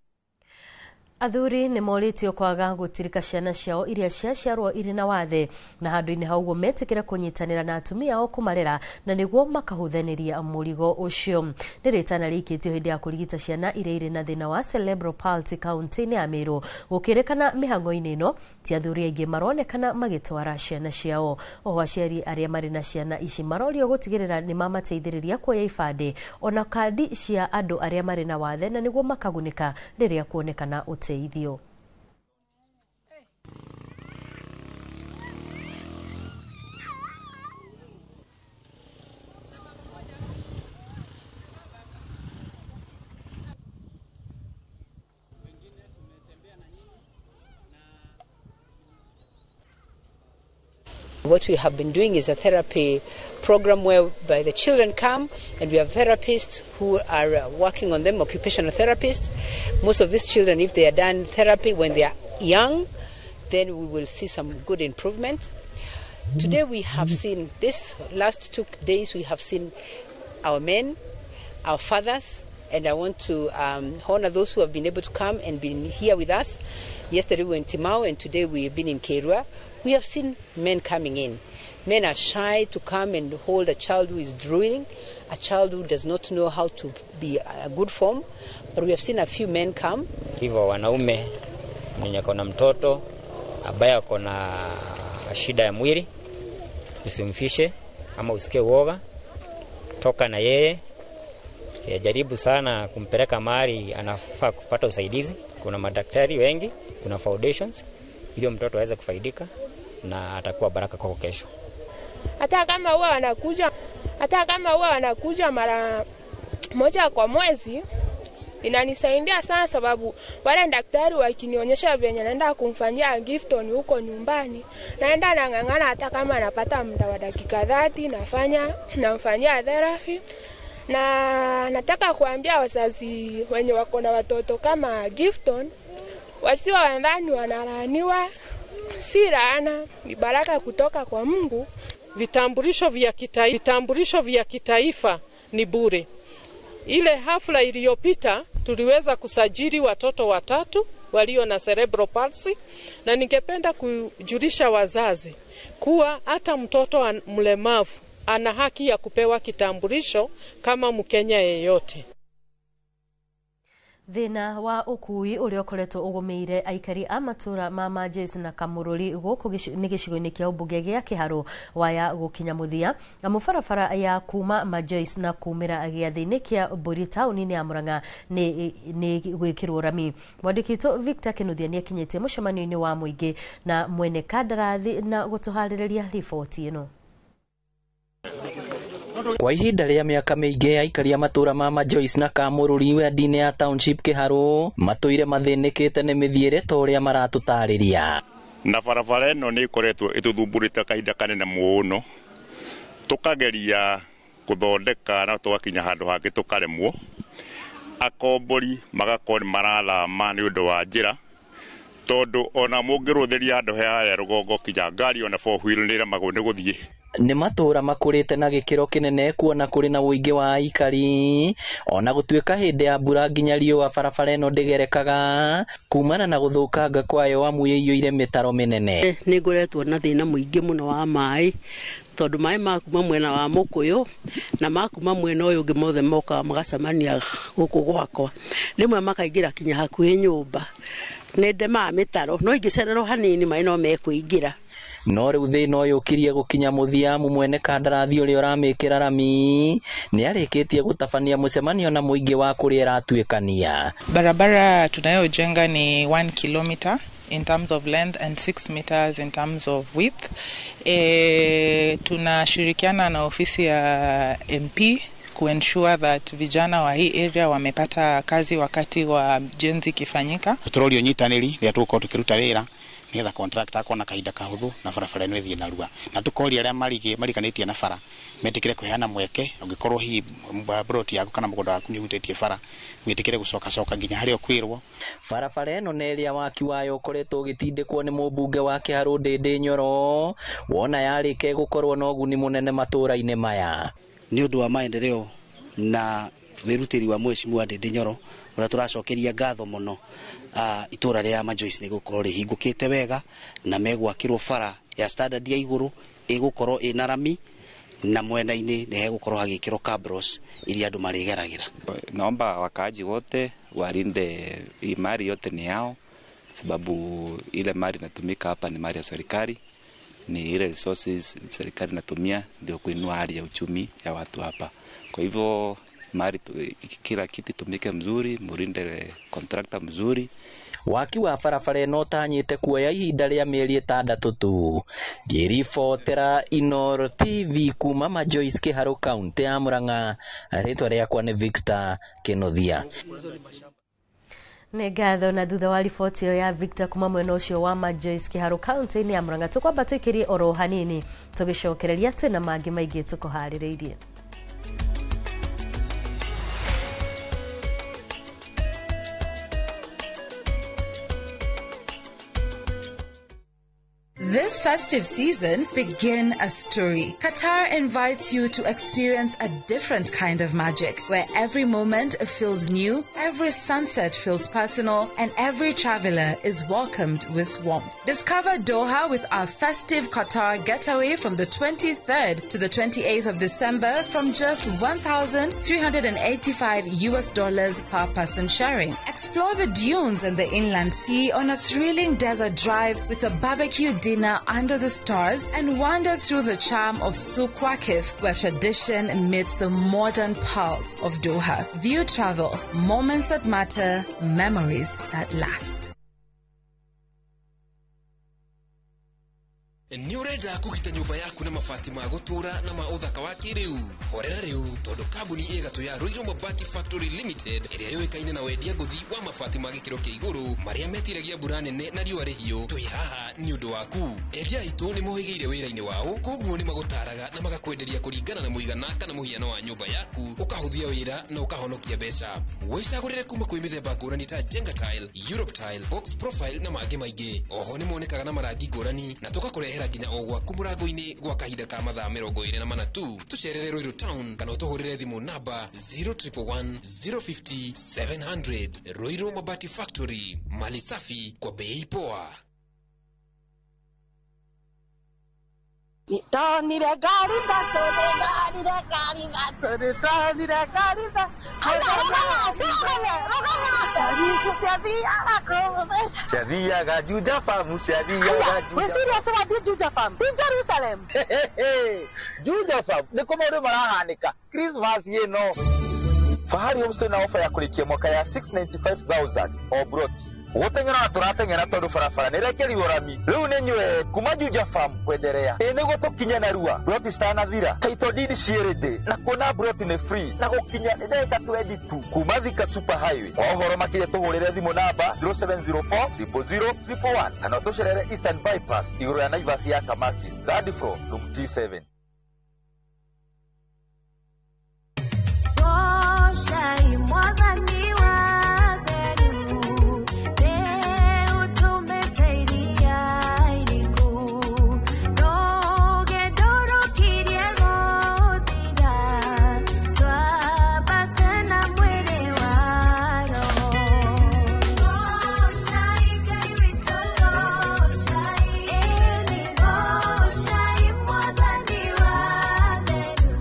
Athuri nĩ morĩtio kwaga gũtirika ciana ciao iria ciaciarwo irĩ na wathe na handũ-inĩ ha ũguo metĩkĩre kũnyitanĩra na atumia ao kũmarera na nĩguo makahũthanĩria mũrigo ũcio. Nĩ rĩtana rĩikĩtio hĩndĩ ya kũrigita ciana iria irĩ na thĩna wa cerebral palsy kaunti-inĩ ya Meru, gũkĩrĩkana mĩhang'o-inĩ ĩno ti athuri aingĩ maronekana magĩtwara ciana ciao. Oho aciari arĩa marĩ na ciana ici marorio gũtigĩrĩra nĩ mamateithĩrĩria kuoya ibandĩ ona kandi cia andũ arĩa marĩ na wathe na nĩguo makagunĩka rĩrĩa kuonekana ũteithio. What we have been doing is a therapy program whereby the children come and we have therapists who are working on them, occupational therapists. Most of these children, if they are done therapy when they are young, then we will see some good improvement. Today we have seen, this last 2 days, we have seen our men, our fathers, And I want to honor those who have been able to come and been here with us. Yesterday we were in Timau and today we have been in Kerua. We have seen men coming in. Men are shy to come and hold a child who is drooling, a child who does not know how to be a good form. But we have seen a few men come. Hivyo wanaume mwenye ako na mtoto ambaye ako na shida ya mwili, usimfishe ama usikie uoga, toka na yeye. Jaribu sana kumpeleka mahali anafaa kupata usaidizi. Kuna madaktari wengi, kuna foundations, ili mtoto aweze kufaidika na atakuwa baraka kwako kesho. Hata kama huwa wanakuja mara moja kwa mwezi, inanisaidia sana sababu wale daktari wakinionyesha venye naenda kumfanyia Gifton huko nyumbani, naenda nang'ang'ana hata kama napata muda wa dakika 30 nafanya namfanyia therapy. Na nataka kuambia wazazi wenye wako na watoto kama Gifton wasiwa wadhani wanalaaniwa, si laana, ni baraka kutoka kwa Mungu. Vitambulisho vya kitaifa ni bure. Ile hafla iliyopita tuliweza kusajili watoto 3 walio na cerebral palsy, na ningependa kujulisha wazazi kuwa hata mtoto mlemavu ana haki ya kupewa kitambulisho kama Mkenya yeyote. Thina wa ukui uria ukoretwo ugumiire aikari a matura ma Majes na Kamururi guku ni gicigo-ini kia ubunge gia Kiharu waya gukinya muthia amu barabara ya kuma Majes na kumira giathi-ini kia Mburi tauni-ini ya Murang'a ni gwikirwo rami. Mwandiki witũ Victor Kinuthia ni akinyitie mucemanio-ini wa muingi na mwene kandarathi na gutuhaririria riboti ino. Kwa ihinda rĩa mĩaka mĩingĩ aikari a matũra ma Majoice na Kamũrũri wendi-inĩ ya Township Kĩharũ matũire mathĩnĩkĩte nĩ mĩthiĩre ta ũrĩa maratũtarĩria. Na barabara ĩno nĩ ĩkoretwo ĩtũthumbũrĩte kahinda kanene mũno, tũkageria gũthondeka na tũgakinya handũ hangĩ tũkaremwo. Akombori magakorwo nĩ marathama nĩ ũndũ wa njĩra, tondũ ona mũngĩrũthĩria handũ harĩa rũgongo kinya ngari ona four wheel nĩ ĩremagwo nĩ gũthiĩ. Nĩ matũra makũrĩte na gĩkĩro kĩnene kuona kũrĩ na ũingĩ wa aikari, ona gũtuĩka hĩndĩ ya mbura nginya riũa barabara ĩno ndĩgerekaga kumana na gũthũkanga kwayo amu ĩiyũire mĩtaro mĩnene. Nĩ ngoretwo na thĩna mũingĩ mũno wa maĩ, tondũ maĩ makuma mwena wa Mũkũyũ na makuma mwena ũyũ ũngĩ mothe mokaga magacemania gũkũ gwakwa, rĩmwe makaingĩra kinya hakuhĩ nyũmba. Nĩ ndemaga mĩtaro no ingĩcererwo hanini maĩ no mekũingĩra. No rĩu thĩna ũyũ ũkirie gũkinya mũthia amu mwene kandarathi ũrĩa ũramĩkĩra rami nĩarĩkĩtie gũtabania mũcemanio na mũingĩ wa kũrĩa ĩratuĩkania. Barabara tunayojenga ni 1 kilometer in terms of length and 6 meters in terms of width. Tunashirikiana na ofisi ya MP kuensure that vijana wa hii area wamepata kazi wakati wa jenzi ikifanyika. Turorio nyitanĩri rĩrĩa tũgũkorwo tũkĩruta wĩra nigetha contractor akona kahinda kahũthũ na barabara ĩno ĩthiĩ narua, na tũkoria arĩa mariganĩtie na bara metĩkĩre kũheana mweke. Ũngĩkorwo hihi plot yaku kana mũgũnda waku nĩ ũhutĩtie bara, wĩtĩkĩre gũcokacoka nginya harĩa ũkwĩrwo. Barabara ĩno nĩ ĩrĩa waki wayo ũkoretwo ũgĩtindĩkwo nĩ mũmbunge wa Kĩharũ Ndĩndĩ Nyoro, wona yarĩke gũkorwo na ũguni mũnene matũra-inĩ maya. Nĩ ũndũ wa maendeleo na wĩrutĩri wa Mheshimiwa Ndĩndĩ Nyoro ũrĩa tũracokeria ngatho mũno, itũra rĩa Majoice nĩ gũkorwo rĩhingũkĩte wega na megwakĩrwo bara ya standard ya igũrũ ĩgũkorwo ĩna rami na mwena-inĩ nĩ hegũkorwo hagĩkĩrwo cabros iria andũ marĩgeragĩra. Naomba wakaaji wote walinde mali yote ni yao, sababu ile mali inatumika hapa ni mali ya serikali, ni ile resources serikali inatumia ndio kuinua hali ya uchumi ya watu hapa. Kwa hivyo mali kila kitu tumike mzuri, murinde contractor mzuri. Waki wa barabara ĩno ũtanyĩte kuoya ihinda rĩa mĩeri 6 tu. Ngĩribotera Inooro TV kuma Majoice Kĩharũ kaunti ya Murang'a, rĩtwa rĩakwa nĩ Victor Kinuthia. Nĩ ngatho. Na thutha wa riboti ĩyo ya Victor kuma mwena ũcio wa Majoice Kĩharũ kaunti-inĩ ya Murang'a, tũkwamba tũikĩrie oro hanini tũgĩcokereria twĩna mangĩ maingĩ tũkũharĩrĩirie. This festive season, begin a story. Qatar invites you to experience a different kind of magic, where every moment feels new, every sunset feels personal, and every traveler is welcomed with warmth. Discover Doha with our festive Qatar getaway from the 23rd to the 28th of December from just $1,385 per person sharing. Explore the dunes and the inland sea on a thrilling desert drive with a barbecue dinner under the stars, and wander through the charm of Souk Waqif, where tradition meets the modern pulse of Doha. View Travel, moments that matter, memories that last. Nĩ ũrenda kũgita nyũmba yaku na mabati ma gũtũũra na ma ũthaka wa kĩrĩu? Horera rĩu, tondũ kambuni ĩgatũ ya Ruiru Mabati Factory Limited, ĩrĩa yũĩkaine na wendia ngũthi wa mabati ma gĩkĩro kĩa igũrũ marĩa metiragia mbura nene na riũa rĩhiũ, twĩ haha nĩ ũndũ waku. Endia aitũ nĩ mohĩgĩire wĩra-inĩ wao, koguo nĩ magũtaraga na magakwenderia kũringana na mũigana kana mũhiano wa nyũmba yaku, ũkahũthia wĩra na ũkahonokia mbeca. Wĩcagũrĩre kuma kwĩ mĩthemba ngũrani ta Jenga Tile, Europe Tile, Box Profile na mangĩ maingĩ. Oho nĩ monekaga na marangi ngũrani na tũgakũrehera nginya o gwaku mũrango-inĩ gwa kahinda ka mathaa 24 tu. Tũcerere Ruiru Town kana ũtũhũrĩre thimũ namba 0111 050 700. Ruiru Mabati Factory, mali safi kwa bei poa. Ndonire ngari thatũ, ndonire ngari thatũ, ndonire ngari thatũ. Ciathiaga Juja Farm, ciathiaga Juja. Wĩ serious wathiĩ Juja Farm? Ti Jerusalem. Juja Farm nĩkuo maũndũ marahanĩka Christmas ĩno. Fahari Homes na ofa ya kũrĩkia mwaka ya 695,000 o broti. Gũteng'era na tũrateng'era tondũ barabara nĩ ĩrekerirwo rami. Rĩu nĩ nyue kuma Juja Farm kwenderea. Ĩ nĩguo tũkinye narua, broti citanathira, title deed ciĩ ready, na kuona broti nĩ free, na gũkinya nĩ ndagĩka 22 kuma Thika Super Highway. Kwa ũhoro makĩria tũhũrĩre thimũ namba 0704 000 111 kana ũtũcerere Eastern Bypass igũrũ ya Naivas ya Kamakis, third floor, room T7. Goshai mwathani wa theru, nĩ ũtũmĩte iria iriku, rũgendo rũkirie gũthira, twambate na mwĩrĩ wa roho. Goshai Ngai witũ, goshai, ĩni goshai mwathani wa theru.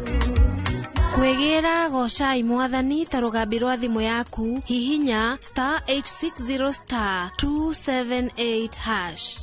Kwĩgĩra gocai mwathani ta rũgambi rwa thimũ yaku, hihinya star 860 star 278 hash.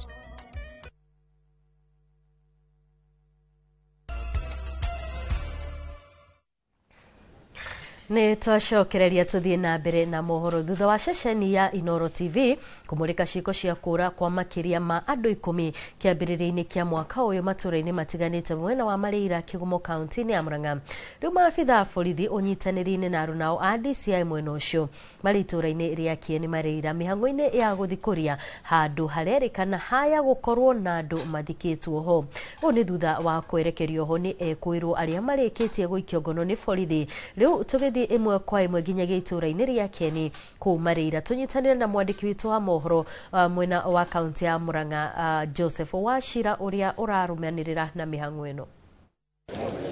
Nĩ twacokereria tũthiĩ na mbere na mohoro thutha wa ceceni ya Inoro TV kũmũrĩka ciĩko cia kũra kwa makĩria ma andũ 10 kĩambĩrĩria-inĩ kĩa mwaka ũyũ matũũra-inĩ matiganĩte mwena wa Marĩira, Kĩgumo, kaunti-inĩ ya Murang'a. Rĩu maabitha a borithi ũnyitanĩri-inĩ na arunao a DCI mwena ũcio marĩ itũũra-inĩ rĩa Kĩeni Marĩira mĩhang'o-inĩ ya gũthikũria handũ harerĩkana haya gũkorwo na andũ mathikĩtwo ho. Ũũ nĩ thutha wa kwerekerio ho nĩ ekũĩrwo arĩa marĩkĩtie gũikio ngono nĩ borithi. Rĩu tũgĩthiĩ ĩmwe kwa ĩmwe nginyagia itũũra-inĩ rĩa Kĩeni kũu Marĩira tũnyitanĩre na mwandĩki witũ wa mohoro mwena wa kaunti ya Murang'a, Joseph Wachira, ũrĩa ũrarũmanĩrĩra na mĩhang'o ĩno.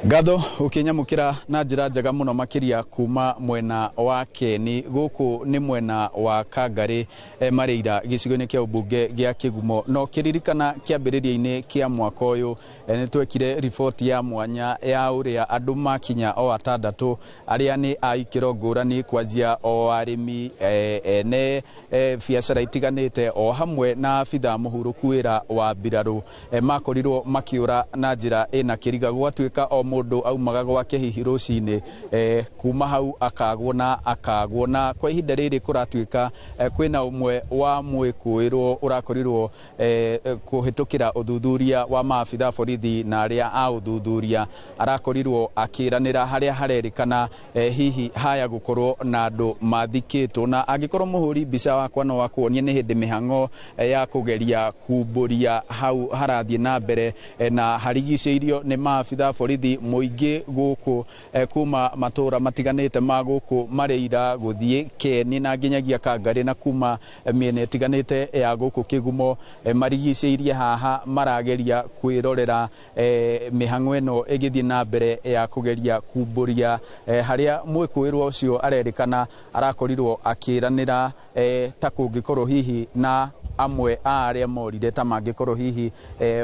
Ngatho ũkĩnyamũkĩra na njĩra njega mũno makĩria kuma mwena wa Kĩeni. Gũkũ nĩ mwena wa Kangarĩ, Marĩira, gĩcigo-inĩ kĩa ũmbunge gĩa Kĩgumo. No kĩririkana kĩambĩrĩria-inĩ kĩa mwaka ũyũ, nĩ twekire riboti ya mwanya ya ũrĩa andũ makinya o atandatũ arĩa nĩ a ikĩro ngũrani, kwanjia o arĩmi, ene biacara itiganĩte, o hamwe na abithaa mũhurũku wĩra wa mbirarũ, makorirwo makĩũra na njĩra ĩna kĩriga. Gwatuĩka o mũndũ aumaga gwake hihi rũcinĩ, kuma hau akagwo na akagwo, na kwa ihinda rĩrĩ kũratuĩka kwĩna ũmwe wa mwĩkũĩrwo ũrakorirwo kũhĩtũkĩra ũthuthuria wa maabitha borithi na arĩa a ũthuthuria arakorirwo akĩranĩra harĩa harerĩkana hihi haya gũkorwo na andũ mathikĩtwo. Na angĩkorwo mũhũri mbica wakwa no akuonie nĩ hĩndĩ mĩhang'o ya kũgeria kumbũria hau harathiĩ na mbere, na harigicĩirio nĩ maabitha borithi Mũingĩ gũkũ kuma matũra matiganĩte ma gũkũ Mareira gũthiĩ Keni na nginyagia Kangarĩ na kuma mĩena ĩtiganĩte ya gũkũ Kĩgumo marigicĩirie haha marageria kwĩrorera mĩhang'o ĩno ĩgĩthiĩ na mbere ya kũgeria kumbũria harĩa mwĩkũĩrwo ũcio arerĩkana arakorirwo akĩranĩra ta kũngĩkorwo hihi na amwe a arĩa morire ta mangĩkorwo hihi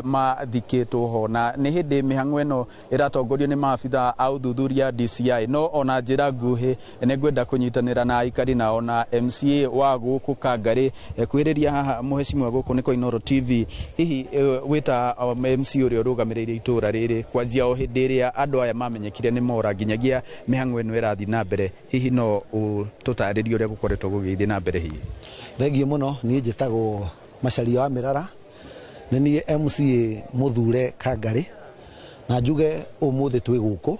mathikĩtwo ho. Na nĩ hĩndĩ mĩhang'o ĩno ĩratongorio nĩ maabitha a ũthuthuria DCI. No ona njĩra nguhĩ nĩ ngwenda kũnyitanĩra na aikari na ona MCA wa gũkũ Kangarĩ kwĩrĩria haha mũhecimiwa gũkũ nĩ Inooro TV. Hihi wĩta MC ũrĩa ũrũgamĩrĩire itũra rĩrĩ kwanjia o hĩndĩ ĩrĩa andũ aya mamenyekire nĩ mora nginyagia mĩhang'o ĩno ĩrathiĩ na mbere, hihi no ũtũtarĩrie ũrĩa gũkoretwo gũgĩthiĩ na mbere hihi? Thengio mũno. Niĩ njĩtagwo Macharia wa Mĩrara, nĩ niĩ MCA mũthure Kangarĩ, na njuge ũmũthĩ twĩ gũkũ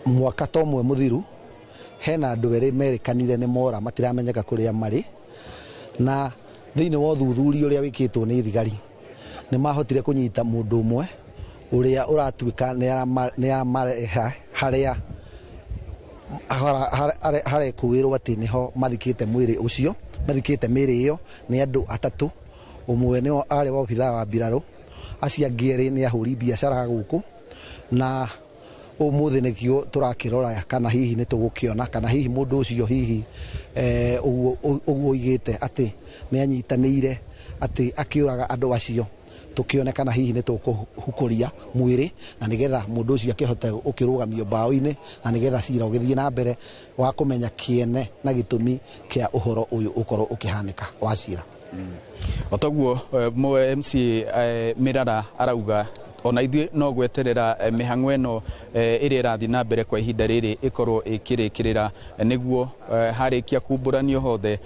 mwaka ta ũmwe mũthiru hena andũ erĩ merĩkanire nĩ mora matiramenyeka kũrĩa marĩ, na thĩinĩ wa ũthuthuria ũrĩa wĩkĩtwo nĩ thigari nĩ mahotire kũnyita mũndũ ũmwe ũrĩa ũratuĩka nĩ aramareha harĩa harekũĩrwo atĩ nĩho mathikĩte mwĩrĩ ũcio, mathikĩte mĩĩrĩ ĩyo nĩ andũ atatũ. Ũmwe nĩ arĩ wobithaa wa mbirarũ, acio angĩ erĩ nĩ ahũri biacara gũkũ, na ũmũthĩ nĩkĩo tũrakĩrora kana hihi nĩ tũgũkĩona kana hihi mũndũ ũcio hihi ũguo oigĩte atĩ nĩ anyitanĩire atĩ akĩũraga andũ acio, tũkĩone kana hihi nĩ tũkũhukũria mwĩrĩ na nĩgetha mũndũ ũcio akĩhote gũkĩrũgamio mbaũ-inĩ na nĩgetha cira ũgĩthiĩ na mbere wa kũmenya kĩene na gĩtũmi kĩa ũhoro ũyũ ũkorwo ũkĩhanĩka wa cira. Otoguo MC Mĩrara arauga ona ithuĩ no gweterera mĩhang'o ĩno ĩrĩa ĩrathiĩ na mbere kwa ihinda rĩrĩ ĩkorwo ĩkĩrĩkĩrĩra nĩguo harĩkia kumbũranio hothe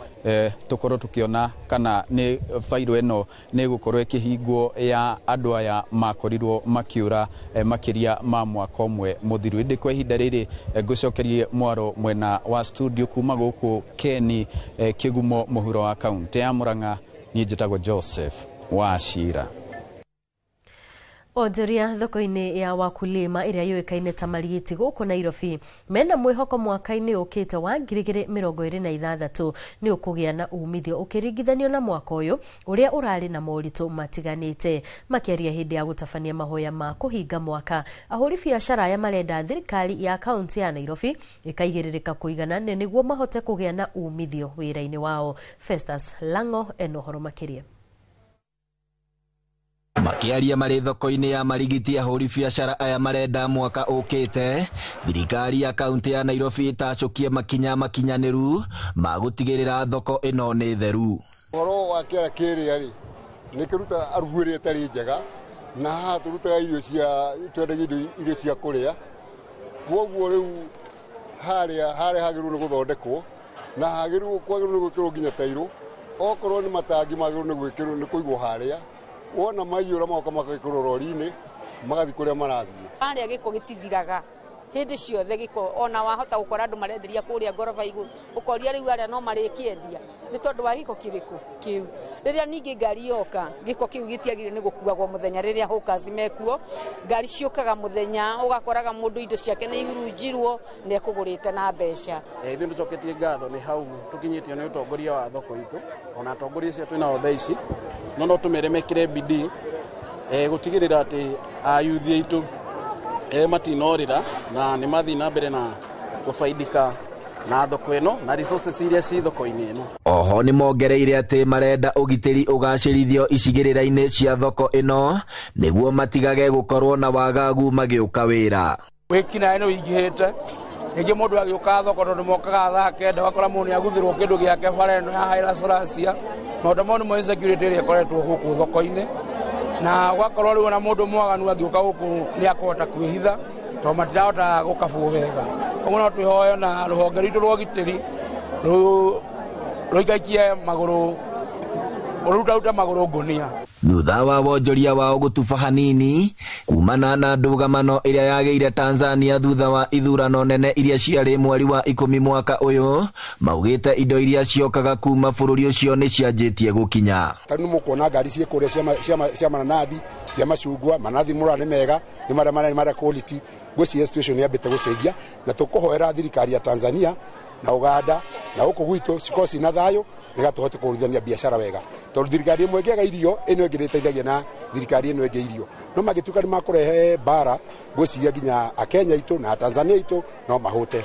tũkorwo tũkĩona kana nĩ bairo ĩno nĩ ĩgũkorwo ĩkĩhingwo ya andũ aya makorirwo makĩũra makĩria ma mwaka ũmwe mũthiru. Ĩndĩ kwa ihinda rĩrĩ ngũcokerie mwaro mwena wa studio kuma gũkũ Keni Kĩgumo mũhuro wa kaunti ya Murang'a. Niĩ njĩtagwo Joseph Wachira. Onjoria thoko-inĩ ya Wakulima ĩrĩa yũĩkaine ta Marigiti gũkũ Nairobi mena mwĩhoko mwaka-inĩ ũkĩte wa 2026 nĩ ũkũgĩa na umithio ũkĩringithanio na mwaka ũyũ ũrĩa ũrarĩ na moritũ matiganĩte. Makĩaria hĩndĩ ya gũtabania mahoya ma kũhinga mwaka, ahũri biacara aya marenda thirikari ya kaunti ya Nairobi ĩkaigĩrĩrĩka kũigana nĩguo mahote kũgĩa na umithio wĩra-inĩ wao. Festus Lango ena ũhoro makĩria. Makĩaria marĩ thoko-inĩ ya Marigiti, ahũri biacara aya marenda mwaka ũkĩte thirikari ya kaunti ya Nairobi ĩtacũkie makinya makinyanĩru ma gũtigĩrĩra thoko ĩno nĩ theru. Ũhoro wa kĩara kĩrĩa rĩ nĩ kĩrutaga arubu ĩrĩa ĩtarĩ njega, na haha tũrutaga irio cia twendagia irio cia kũrĩa, kwoguo rĩu harĩa hagĩrĩirwo nĩ gũthondekwo na hagĩrĩirwo kwagĩrĩirwo nĩ gwĩkĩrwo nginya tairũ, okorwo nĩ matangi magĩrĩirwo nĩ gwĩkĩrwo nĩ kũigwo harĩa wona maiyũra magoka magekĩrwo rori-inĩ magathiĩ kũrĩa marathiĩ. Harĩa gĩko gĩtithiraga hĩndĩ ciothe gĩko, ona wahota gũkora andũ marenderia kũrĩa ngoroba igũrũ ũkoria rĩu arĩa no marĩkĩendia nĩ tondũ wa gĩko kĩrĩkũ kĩu. Rĩrĩa ningĩ ngari yoka gĩko kĩu gĩtiagĩrĩirwo nĩ gũkuagwo mũthenya rĩrĩa hawkers mekuo, ngari ciũkaga mũthenya ũgakoraga mũndũ indo ciake nĩ ihurunjirwo na ekũgũrĩte na mbeca. Ithuĩ nĩtũcoketie ngatho nĩ hau tũkinyĩtio nĩ ũtongoria wa thoko itũ, ona atongoria acio twĩnao thaa ici no tũmere mekĩre bidii gũtigĩrĩra atĩ ayuthi aitũ matinorĩra na nĩ mathiĩ na mbere na gũbaidika na thoko ĩno na resources iria ci thoko-inĩ ĩno. Oho nĩ mongereire atĩ marenda ũgitĩri ũgacĩrithio icigĩrĩra-inĩ cia thoko ĩno nĩguo matigage gũkorwo na wagagu magĩũka wĩra. Wĩkinaĩ nĩ ũingĩhĩte, rĩngĩ mũndũ agĩũka thoko tondũ mokaga thaa kenda ũgakora mũndũ nĩ aguthĩrwo kĩndũ gĩake bara ĩno ya Haile Selassie. Maũndũ mau nĩmo insecurity ĩrĩa ĩkoretwo gũkũ thoko-inĩ, na ũgakorwo rĩu ona mũndũ mwaganu angĩũka gũkũ nĩ akũhota kwĩhitha tondũ matirahota gũkabwo wega. Koguo no twĩhoe na rũhonge rwitũ rwa ũgitĩri rũikaikie magũrũ Ũrutaruta magũrũ ngũnia. Thutha wa wonjoria wao gũtuba hanini kumana na ndũgamano ĩrĩa yagĩire Tanzania thutha wa ithurano nene iria ciarĩ mweri wa 10 mwaka ũyũ, maugĩte indo iria ciokaga kuma bũrũri ũcio nĩ cianjĩtie gũkinya. Ta rĩu nĩmũkuona ngari ciĩ kũrĩa cia mananathi, cia macungwa, mananathi mũrora nĩ mega, nĩ marĩa marĩa marĩa quality. Ngwĩciria situation yambĩte gũcenjia na tũkũhoera thirikari ya Tanzania na Uganda na gũkũ gwitũ cikorwo ciĩna thayũ nĩgetha tũhote kũrutithania biacara wega, tondũ thirikari ĩmwe ĩngĩaga irio ĩno ĩngĩ nĩĩteithagia na thirikari ĩno ĩngĩ irio, no mangĩtuĩka nĩ makũrehe mbara, ngwĩciria nginya Akenya aitũ na Atanzania aitũ no mahũte.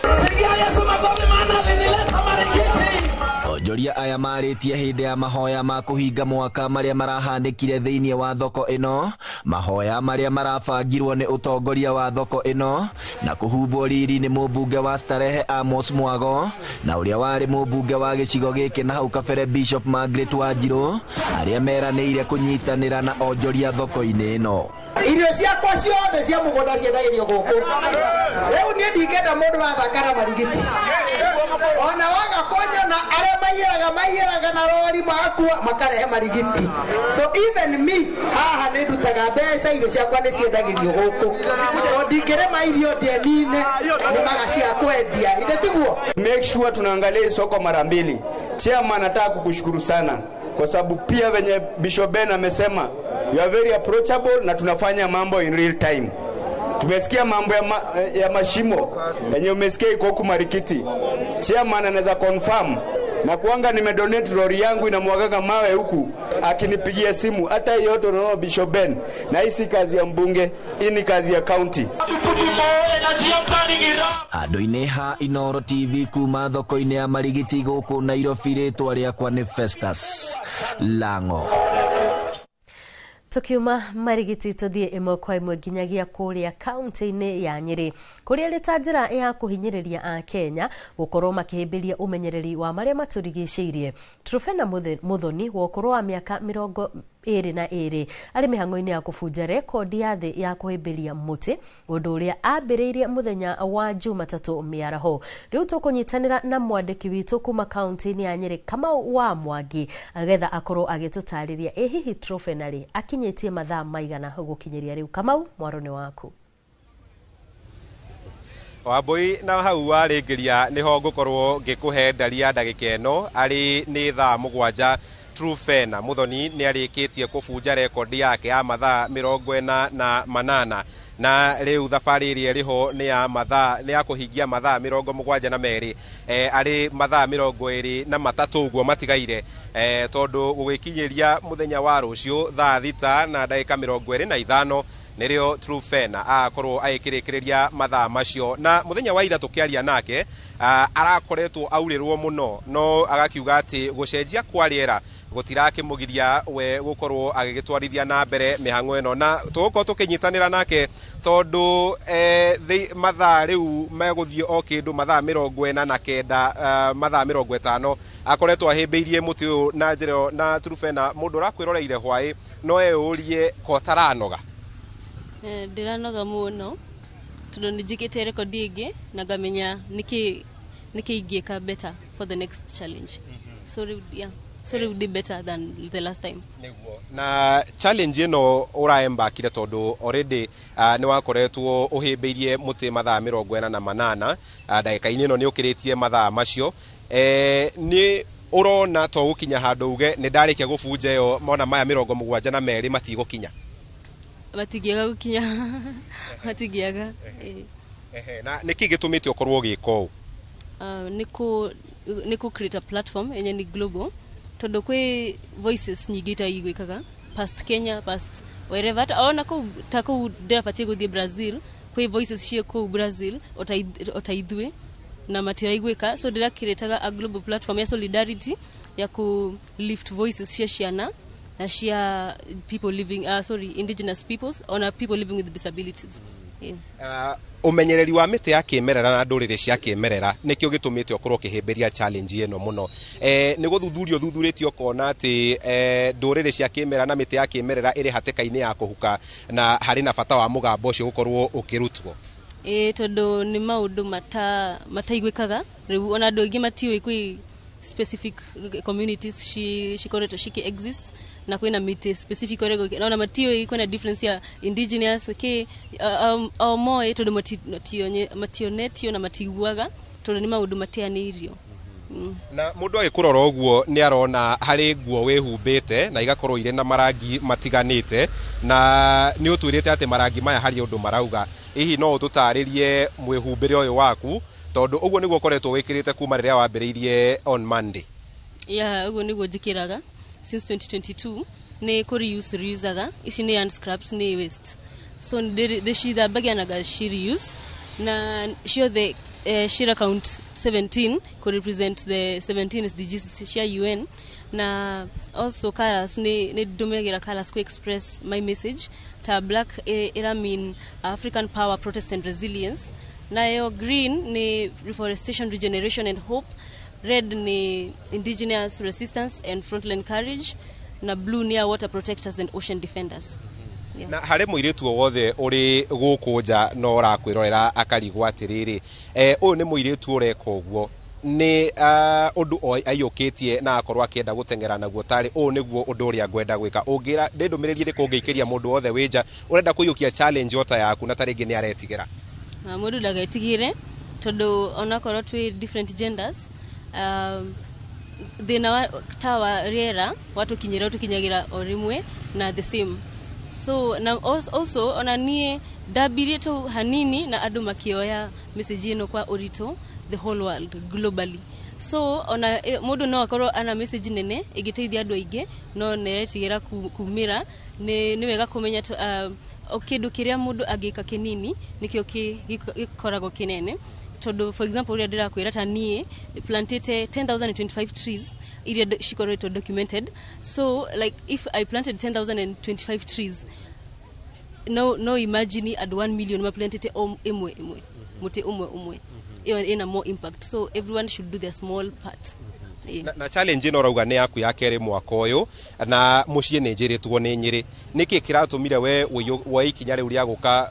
Onjoria aya marĩtie hĩndĩ ya mahoya ma kũhinga mwaka marĩa marahanĩkire thĩinĩ wa thoko ĩno, mahoya marĩa marabangirwo nĩ ũtongoria wa thoko ĩno na kũhumbwo riri nĩ mũmbunge wa Starehe Amos Mwago na ũrĩa warĩ mũmbunge wa gĩcigo gĩkĩ na hau kabere Bishop Margaret Wanjirũ, arĩa meranĩire kũnyitanĩra na onjoria thoko-inĩ ĩno. Irio ciakwa ciothe cia mũgũnda ciendagĩrio gũkũ. Rĩu niĩ ndingĩenda mũndũ wathaka na marigiti, ona waga kũnyona arĩa maiyĩraga na rori makua makarehe marigiti. So even me haha nĩ ndutaga mbeca, irio ciakwa nĩ ciendagĩrio gũkũ, tondũ ndingĩrĩma irio ndĩenine nĩ maga cia kwendia, ithe tiguo? Make sure tunaangalia hii soko mara mbili. Chairman, nataka kukushukuru sana kwa sababu pia venye Bishop Ben amesema you are very approachable na tunafanya mambo in real time. Tumesikia mambo ya mashimo yenye umesikia iko huku Marikiti. Chairman anaweza confirm na kuanga nimedonate lori yangu inamwagaga mawe huku akinipigia simu. Hata hiyo yote unaona Bishop Ben, na hii si kazi ya mbunge, hii ni kazi ya county. Handũ-inĩ ha Inooro TV kuma thoko-inĩ ya Marigiti gũkũ Nairobi, rĩtwa rĩakwa nĩ Festus Lango. Tukiuma Marigiti tuthie ĩmwe kwa ĩmwe nginyagia kũrĩa kaunti-inĩ ya Nyĩrĩ, kũrĩa rĩ ta njĩra ya kũhinyĩrĩria a Kenya gũkorwo makĩhĩmbĩria ũmenyereri wa marĩa matũrigicĩirie. Truphena Muthoni wa ũkũrũ wa mĩaka 22 arĩ mĩhang'o-inĩ ya kũbunja rekondi ya thĩ ya kũhĩmbĩria mũtĩ, ũndũ ũrĩa ambĩrĩirie mũthenya wa Jumatatũ mĩaraho. Rĩu tũkũnyitanĩra na mwandĩki witũ kuma kaunti-inĩ ya Nyĩrĩ Kamau wa Mwangi agetha akorwo agĩtũtarĩria ĩ hihi Truphena rĩ akinyĩtie mathaa maigana gũkinyĩria rĩu. Kamau, mwaro nĩ waku. Wambui, na hau warĩngĩria nĩho ngũkorwo ngĩkũhe ndari ya ndagĩka ĩno arĩ nĩ thaa 7. Truphena Muthoni nĩ arĩkĩtie kũbunja rekondi yake ya mathaa 48 na rĩu thabarĩ ĩrĩa ĩrĩho nĩ ya mathaa nĩ ya kũhingia mathaa 72, arĩ mathaa 23 ũguo matigaire, tondũ gũgĩkinyĩria mũthenya wa rũciũ thaa 6 na ndagĩka 25 nĩrĩo Truphena akorwo agĩkĩrĩkĩrĩria mathaa macio. Na mũthenya wa ira tũkĩaria nake arakoretwo aurĩrwo mũno, no agakiuga atĩ gũcenjia kwa rĩera gũtirakĩmũgiria we gũkorwo agĩgĩtwarithia na mbere mĩhang'o ĩno, na tũgũkorwo tũkĩnyitanĩra nake tondũ mathaa rĩu megũthiĩ o kĩndũ mathaa 49, mathaa 50 akoretwo ahĩmbĩirie mũtĩ ũyũ na njĩra ĩyo. Na Truphena, mũndũ ũrakwĩroreire hwaĩ no eyũrie kotaranoga? Ndĩranoga mũno tondũ nĩ njĩkĩte rekondi ĩngĩ na ngamenya nĩkĩ ingĩka better for the next challenge. So yeah, so it would be better than the last time. Na challenge ĩno ũraembakire tondũ already nĩ wakoretwo ũhĩmbĩirie mũtĩ mathaa 48, ndagĩka-inĩ ĩno nĩ ũkĩrĩtie mathaa macio. Nĩ ũrona to gũkinya handũ uge nĩ ndarĩkia gũbunja ĩyo, mona maya 72 matigũkinya? Matingĩaga gũkinya, matingĩaga. Na nĩkĩ gĩtũmĩte ũkorwo ũgĩka ũũ? Nĩ kũ create a platform yenye ni global, tondũ kwĩ voices nyingĩ itaiguĩkaga past Kenya, past wherever, ona kũu ta kũu ndĩrabatiĩ gũthiĩ Brazil, kwĩ voices ciĩ kũu Brazil ota ithuĩ na matiraiguĩka. So ndĩrakirĩtaga a global platform ya solidarity ya ku lift voices cia ciana na cia people living indigenous peoples ona people living with disabilities. Yeah. Ũmenyereri wa mĩtĩ ya kĩmerera na ndũrĩrĩ cia kĩmerera nĩkĩo gĩtũmĩte ũkorwo ũkĩhĩmbĩria challenge ĩno mũno. Nĩ gũthuthurio thuthurĩtio ũkona atĩ ndũrĩrĩ cia kĩmerera na mĩtĩ ya kĩmerera ĩrĩ hatĩka-inĩ ya kũhuka, na harĩ na bata wa mũgambo ũcio gũkorwo ũkĩrutwo. Tondũ nĩ maũndũ mataiguĩkaga rĩu, ona andũ aingĩ matiũĩ kwĩ specific communities cikoretwo ciki exist na kwina mĩtĩ specific ũrĩa na ona matiũĩ kwĩna difference ya indigenous kĩ o moĩ tondũ mationetio na matiguaga tondũ nĩ maũndũ mateanĩirio. Na mundu agĩkũrora ũguo nĩ arona harĩ nguo wĩhumbĩte na igakorwo irĩ na marangi matiganĩte, na nĩ ũtwĩrĩte atĩ marangi maya harĩ ũndũ marauga. Hihi no ũtũtarĩrie mwĩhumbĩre ũyũ waku, tondũ ũguo nĩguo ũkoretwo wĩkĩrĩte kuma rĩrĩa wambĩrĩirie on Monday? Yeah, ũguo nĩguo njĩkĩraga since 2022. Nĩ kũ reuse reusaga ici nĩ yarn scraps, nĩ waste, so ndĩcithambagia na ngaci reuse na ciothe share count 17 could represent the 17 SDGs cia UN. Na also colors nĩ ndũmagĩra colors ku express my message, ta black ira mean African power, protest and resilience, nayo green ni reforestation, regeneration and hope, red ni indigenous resistance and frontline courage, na blue ni water protectors and ocean defenders. Yeah. Na harĩ mũirĩtu o wothe ũrĩ gũkũ nja no ũrakwĩrorera akarigwo atĩrĩrĩ, ũyũ nĩ mũirĩtu ũreka ũguo nĩ ũndũ aiyũkĩtie na akorwo akĩenda gũteng'era naguo, tarĩ ũũ nĩguo ũndũ ũrĩa ngwenda gwĩka, ũngĩra nĩ ndũmĩrĩri ĩrĩkũ ũngĩikĩria mũndũ wothe wĩ nja ũrenda kũiyũkia challenge ota yaku na tarĩngĩ nĩ aretigĩra? Mũndũ ndagatigire tondũ onakorwo twĩ different genders, thĩna wa ta wa rĩera watũkinyĩra ũtũkinyagĩra o rĩmwe na the same. So na also ona niĩ ndambirie tu hanini na andũ makĩoya message ĩno kwa ũritũ, the whole world globally. So ona mũndũ no akorwo ana message nene ĩngĩteithia andũ aingĩ no neretigĩra kumĩra. Nĩ wega kũmenya kĩndũ kĩrĩa mũndũ angĩka kĩnini nĩkĩo gĩkoragwo kĩnene, tondũ for example ũrĩa ndĩrakwĩra, ta niĩ plantĩte 10,025 trees iria cikoretwo documented. So like if I planted 10,025 trees, no imagine andũ 1 million maplantĩte o ĩmwe ĩmwe, mũtĩ ũmwe ũmwe, ĩyo ĩna more impact. So everyone should do their small part. Na challenge ĩno ũrauga nĩ yaku ya kerĩ mwaka ũyũ, na mũciĩ nĩ njĩrĩtwo nĩ Nyĩrĩ, nĩkĩ kĩratũmire we woe ikinya rĩu rĩa gũka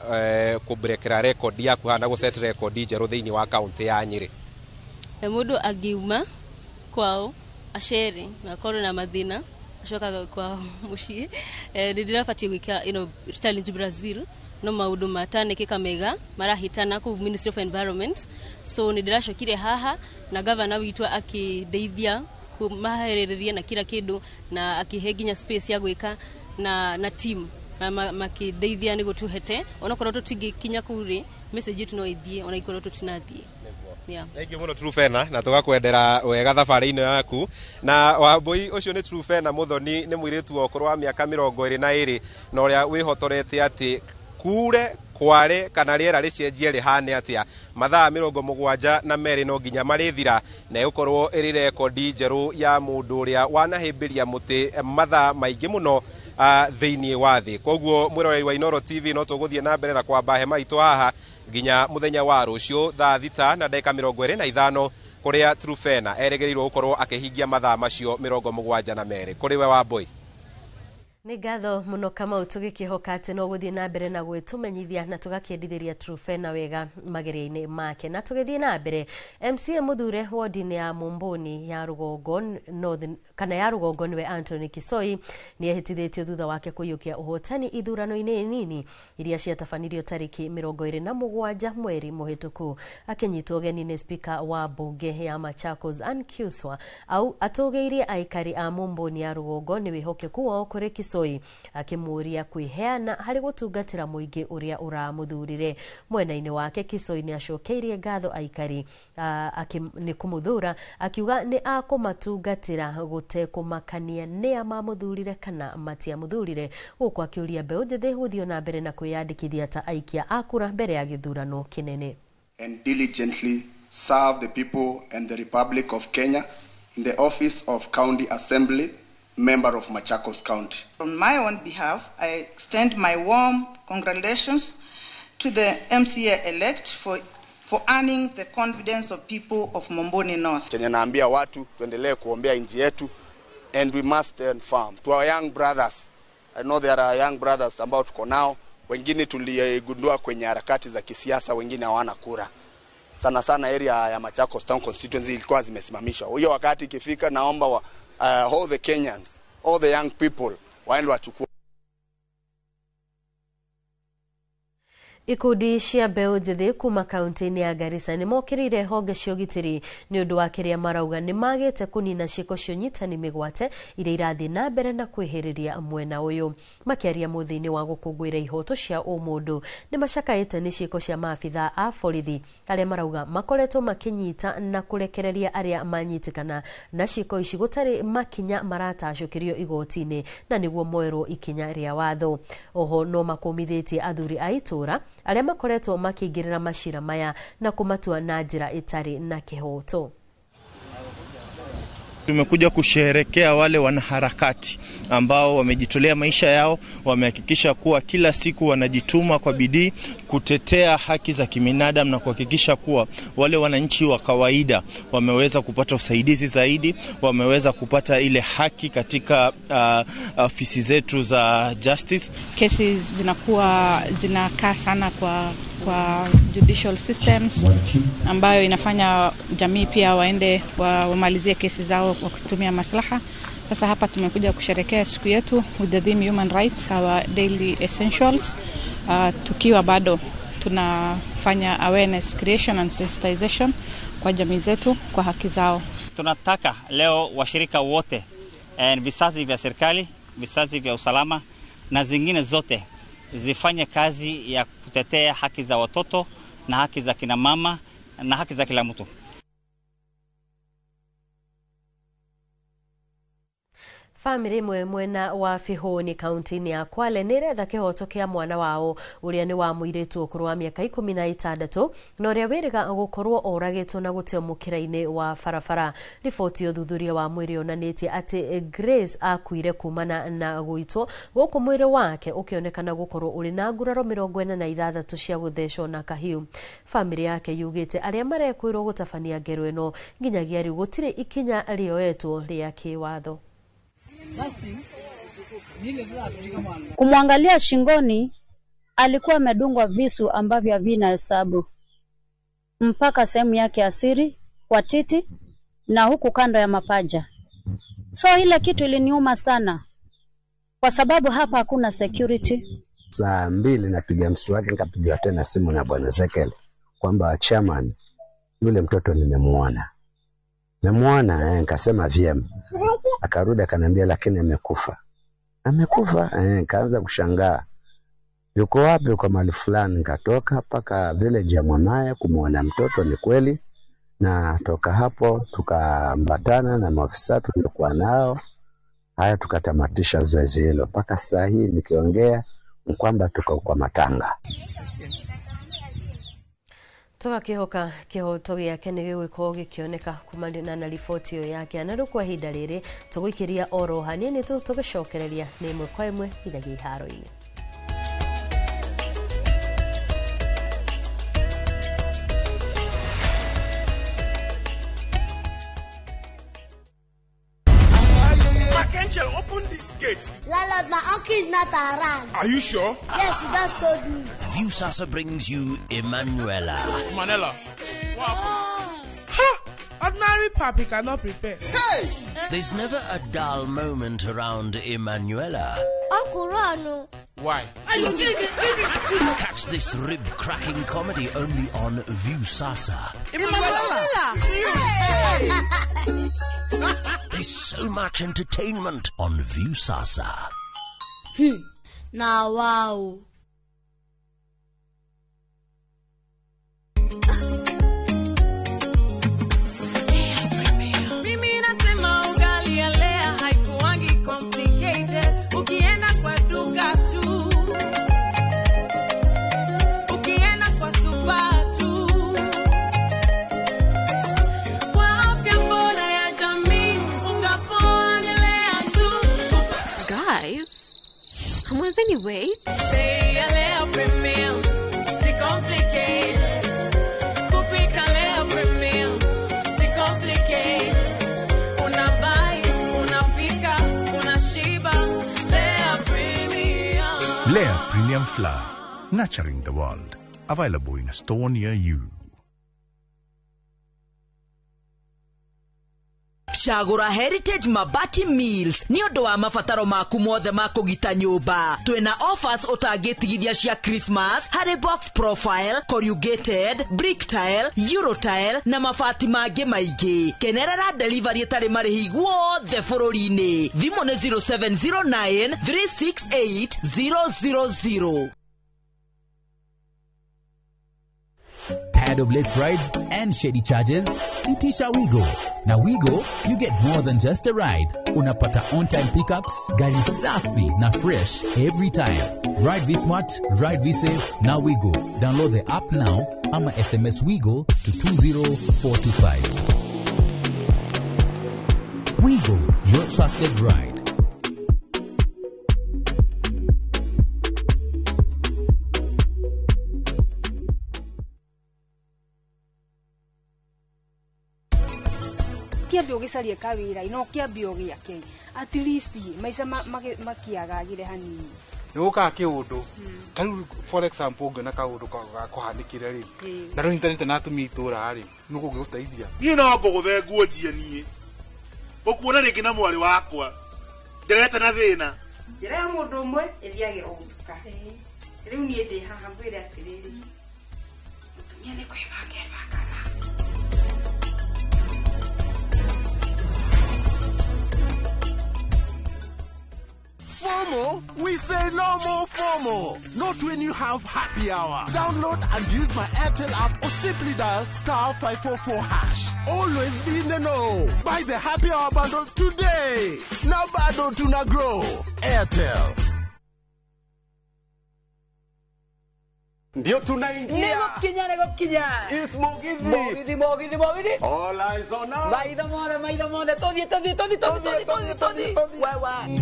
kũbrekera record yaku haha na gũset record njerũ thĩinĩ wa kaũntĩ ya Nyĩrĩ? Mũndũ angiuma kwao acere na akorwo na mathĩna acokaga kwao mũciĩ. Nĩ ndĩrabatiĩ gwĩka challenge Brazil, no maũndũ matanekĩka mega marahĩtana kũu Ministry of Environment, so nĩ ndĩracokire haha na gavana witũ akĩndeithia kũmaherĩrĩria na kila kĩndũ na akĩhe nginya space ya gwĩka na team na makĩndeithia nĩguo tũhete onakorwo tũtingĩkinya kũu rĩ, message yetu no ĩthiĩ ona ikorwo tũtinathiĩ. Yeah. Thank you mũno Trufena, na tũgakwendera wega thabarĩ-inĩ yaku. Na Wambui ũcio nĩ Trufena Muthoni, nĩ mũirĩtu wa ũkũrũ wa mĩaka 22 na ũrĩa wĩhotorete atĩ kure kware kana rĩera rĩcenjie rĩhane atĩa, mathaa 72 no nginya marĩthira, na ĩgũkorwo ĩrĩ rekondi njerũ ya mũndũ ũrĩa wanahĩmbĩria mũtĩ mathaa maingĩ mũno thĩinĩ wa thĩ. Koguo mwĩroreri wa Inooro TV, no tũgũthiĩ na mbere na kwamba hema itũ haha nginya mũthenya wa rũciũ thaa 6:25 kũrĩa Trufena erĩgĩrĩirwo gũkorwo akĩhingia mathaa macio 72. Kũrĩ we Wambui. Nĩ ngatho mũno Kamau, tũgĩkĩhoka atĩ no gũthiĩ na mbere na gwĩtũmenyithia na tũgakĩendithĩria Trufena wega mageria-inĩ make. Na tũgĩthiĩ na mbere, MCA mũthure wodi-inĩ ya Mumbuni ya Rũgongo North, kana ya Rũgongo, nĩwe Anthony Kisoi, nĩ ehĩtithĩtio thutha wake kũiyũkia ũhotani ithurano-inĩ nini iria ciatabanirio tarĩki 27 mweri mũhĩtũku. Akĩnyitwo ũgeni nĩ spika wa mbunge ya Machakos Ann Kiuswa, au atũgĩirie aikari a Mumbuni ya Rũgongo nĩ wĩhokeku wao kũrĩ Kisoi, akĩmũũria kwĩheana harĩ gũtungatĩra mũingĩ ũrĩa ũramũthurire. Mwena-inĩ wake Kisoi nĩ acokeirie ngatho aikari nĩ kũmũthura, akiuga nĩ akũmatungatĩra gũtekũmakania nĩa mamũthurire kana matiamũthurire, gũkũ akĩũria mbeũ njĩthĩ gũthiĩ na mbere na kwĩyandĩkithia ta aikia a kura mbere ya gĩthurano kĩnene. And diligently serve the people and the Republic of Kenya in the office of County Assembly Member of Machakos County. On my own behalf, I extend my warm congratulations to the MCA-elect for earning the confidence of people of Mumbuni North. Chenye naambia watu tuendelee kuombea nchi yetu, and we must stand firm. To our young brothers, I know there are young brothers ambao tuko nao, wengine tuligundua kwenye harakati za kisiasa, wengine hawana kura. sana sana area ya Machakos Town constituency ilikuwa zimesimamishwa. Hiyo wakati ikifika, naomba all the Kenyans, all the young people waende wachukue. Ikundi cia mbeũ njĩthĩ kuma kaunti-inĩ ya Garissa nĩ mokĩrĩire honge cia ũgitĩri nĩ ũndũ wa kĩrĩa marauga nĩ magĩte kũnina ciĩko cia ũnyitani mĩgwate iria irathiĩ na mbere na kwĩhĩrĩria mwena ũyũ. Makĩaria mũthĩ-inĩ wa gũkũngũĩra ihoto cia ũmũndũ nĩ macakaĩte nĩ ciĩko cia maabitha a borithi arĩa marauga makoretwo makĩnyita na kũrekereria arĩa manyitĩkana na ciĩko ici gũtarĩ makinya maratacũkĩrio igoti-inĩ na nĩguo moerwo ikinya rĩa watho. Oho no makũmithĩtie athuri a itũra arĩa makoretwo makĩingĩrĩra macira maya na kũmatua na njĩra ĩtarĩ na kĩhoto. Tumekuja kusherehekea wale wanaharakati ambao wamejitolea maisha yao, wamehakikisha kuwa kila siku wanajituma kwa bidii kutetea haki za kibinadamu na kuhakikisha kuwa wale wananchi wa kawaida wameweza kupata usaidizi zaidi, wameweza kupata ile haki katika ofisi zetu za justice. Kesi zinakuwa zinakaa sana kwa judicial systems ambayo inafanya jamii pia waende wamalizie kesi zao kwa kutumia maslaha. Sasa hapa tumekuja kusherehekea siku yetu with the theme human rights, our daily essentials, tukiwa bado tunafanya awareness creation and sensitization kwa jamii zetu kwa haki zao. Tunataka leo washirika wote, vizazi vya serikali, vizazi vya usalama na zingine zote zifanye kazi ya kutetea haki za watoto na haki za kina mama na haki za kila mtu. Famĩlĩ ĩmwe mwena wa Bihũni kaunti-inĩ ya Kwale nĩ ĩretha kĩhoto kĩa mwana wao ũrĩa nĩ wa mũirĩtu ũkũrũ wa mĩaka 16 na ũrĩa wĩrĩga gũkorwo oragĩtwo na gũteo mũkĩra-inĩ wa barabara. Riboti ya ũthuthuria wa mwĩrĩ yonanĩtie atĩ Grace akuire kumana na gũitwo gũkũ mwĩrĩ wake ũkĩonekana gũkorwo ũrĩ na nguraro 46 cia gũthecwo na kahiũ. Famĩlĩ yake yugĩte arĩa marekwĩrwo gũtabania ngero ĩno nginyagia rĩu gũtirĩ ikinya rĩoetwo rĩa kĩwatho. Kumwangalia shingoni alikuwa amedungwa visu ambavyo havina hesabu mpaka sehemu yake asiri kwa titi na huku kando ya mapaja. So ile kitu iliniuma sana kwa sababu hapa hakuna security. Saa 2 napiga mswaki, nikapigiwa tena simu na Bwana Zekele kwamba chairman, yule mtoto nimemuona. Nimemuona, nikasema vyema. Akarudi akaniambia lakini amekufa. Amekufa? Nikaanza kushangaa. Yuko wapi? Kwa mahali fulani. Nikatoka mpaka village ya mwanaye kumuona mtoto, ni kweli. Na toka hapo tukaambatana na maafisa tulikuwa nao. Haya, tukatamatisha zoezi hilo. Mpaka saa hii nikiongea kwamba tuko kwa matanga. Tugakihoka kihoto giake nĩ gĩgũkorwo gĩkĩoneka kumana na riboti ĩyo yake. Na rĩu kwa ihinda rĩrĩ tũgũikĩria oro hanini tu tũgĩcokereria nĩ ĩmwe kwa ĩmwe nginyagia iharo-inĩ. Open this gate. Lala, my uncle is not around. Are you sure? Yes, he just told me. Viusasa brings you Emanuela. Manela. What happened? Ha! Ordinary papi cannot prepare. Hey! There's never a dull moment around Emanuela. Uncle Rano. Why? Catch this rib-cracking comedy only on Viusasa. Emanuela! There's so much entertainment on Viusasa. Now, wow. Mimi nasema ugali ya Lea haikuangi complicated. Ukienda kwa duka tu, ukienda kwa super tu. Kwa afya bora ya jamii, unga poa ni Lea tu. Guys, hamwezeni wait? Bei ya Lea Premium, si complicated. Kupika Lea Premium, si complicated. Unabuy, unapika, unashiba. Lea Premium. Lea Premium Flour, nurturing the world. Available in a store near you. Cagũra Heritage Mabati Mills nĩ ũndũ wa mabataro maku mothe ma kũgita nyũmba. Twĩna offers ũtangĩtigithia cia Christmas harĩ box profile, corrugated, brick tile, euro tile na mabati mangĩ maingĩ. Kenerera delivery ĩtarĩ marĩhi guothe bũrũri-inĩ. Thimũ nĩ 0709 368 000. Tired of late rides and shady charges? Itisha Wigo. Na Wigo, you get more than just a ride. Unapata on-time pickups, gari safi na fresh every time. Ride V-Smart, ride V-Safe, na Wigo. Download the app now ama SMS Wigo to 20425. Wigo, your trusted ride. Kĩambe ũgĩcarie kawĩra no kĩambe ũgĩake at least maica makiagagire hanini. Nĩ gũkaga kĩũndũ ta rĩu, for example, ũngĩona kaũndũ gakũhanĩkĩre rĩ na ndũnyitanĩte na atumia itũra rĩ, nĩ kũngĩgũteithia. Niĩ no ngũgũthe nguo njie, niĩ ũkuona rĩngĩ na mwarĩ wakwa nderete na thĩna. Njĩra ya mũndũ ũmwe ĩthiagĩrwo gũtuka. Rĩu niĩ ndĩ haha ngwĩre atĩrĩrĩ, mũtumia nĩ kwĩbanga ebangaga. FOMO? We say no more FOMO. Not when you have happy hour. Download and use my Airtel app or simply dial *544#. Always be in the know. Buy the happy hour bundle today. Now bado tuna grow. Airtel. Ndio tunaingia. Nĩgũkinya, nĩgũkinya. It's Mugithi. Mugithi, Mugithi, Mugithi. All eyes on us. Maitho mothe, maitho mothe. Tũthiĩ, tũthiĩ, tũthiĩ, tũthiĩ, tũthiĩ, tũthiĩ, tũthiĩ. Wewe.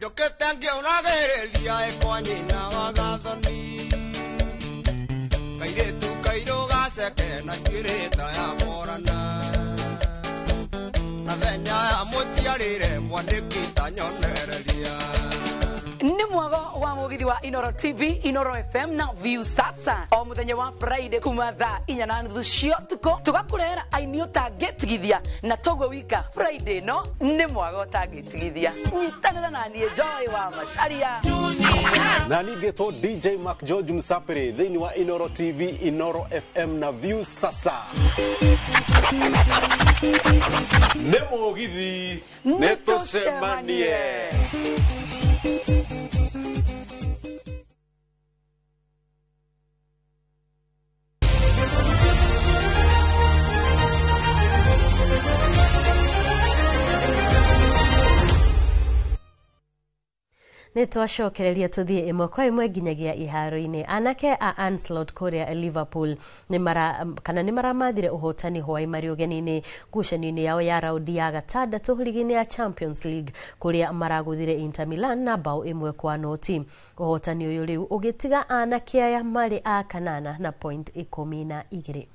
Njũkĩte ngĩũragĩrĩria ĩkwa nyina wa gathoni, kairĩtu kairũ gaceke na njuĩrĩ ta ya morana, na thenya ya mũciarĩre mwandĩki ta nyonereria. Nĩ mwago wa mugithi wa Inoro TV, Inoro FM na View Sasa o muthenya wa Friday kuma thaa 4:30 cia ũtukũ, tũgakũrehera aini ũtangĩtigithia na toguo wika Friday no nĩ mwago ũtangĩtigithia. Nyitanĩra na niĩ Joy wa Macharia na ningĩtwo DJ Mark George Msapere thĩinĩ wa Inoro TV, Inoro FM na View Sasa. Nĩ mũgithi, nĩ tũcemanie. Nĩ twacokereria tũthiĩ ĩmwe kwa ĩmwe nginyagia iharo-inĩ. Anake a Ancelotti kũrĩa Liverpool kana nĩ maramathire ũhotani hwaĩ marĩ ũgeni-inĩ ngucanio-inĩ yao ya raundi ya gatandatũ rigi-inĩ ya Champions League, kũrĩa maragũthire Inter Milan na bao 1-0. Ũhotani ũyũ rĩu ũgĩtiga anake aya marĩ a kanana na point 12.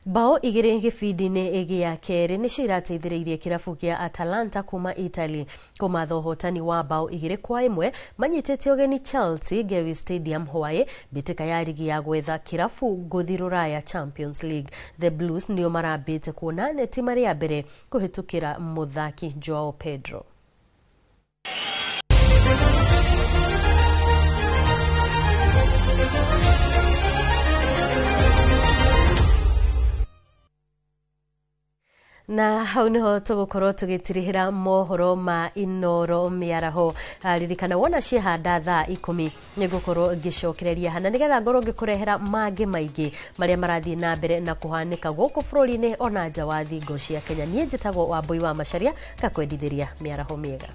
Bao 2 gĩbindi-inĩ gĩa kerĩ nĩcio irateithĩrĩirie kĩrabu kĩa Atalanta kuma Italy kũmatha ũhotani wa bao 2-1 manyitĩte ũgeni Chelsea Gewi Stadium hwaĩ mbĩtĩka ya rigi ya gwetha kĩrabu ngũthi rũraya Champions League. The Blues nĩo marambĩte kuona neti marĩ a mbere kũhĩtũkĩra mũthaki Joao Pedro. Na hau niho tũgũkorwo tũgĩtirihĩra mohoro ma Inoro mĩaraho. Ririkana wona ciehanda thaa 10 nĩngũkorwo ngĩcokereria hana nĩgetha ngorwo ngĩkũrehera mangĩ maingĩ marĩa marathiĩ na mbere na kũhanĩka gũkũ bũrũri-inĩ ona nja wa thingo cia Kenya. Niĩ njĩtagwo Wambui wa Macharia, ngakwendithĩria mĩaraho mĩega.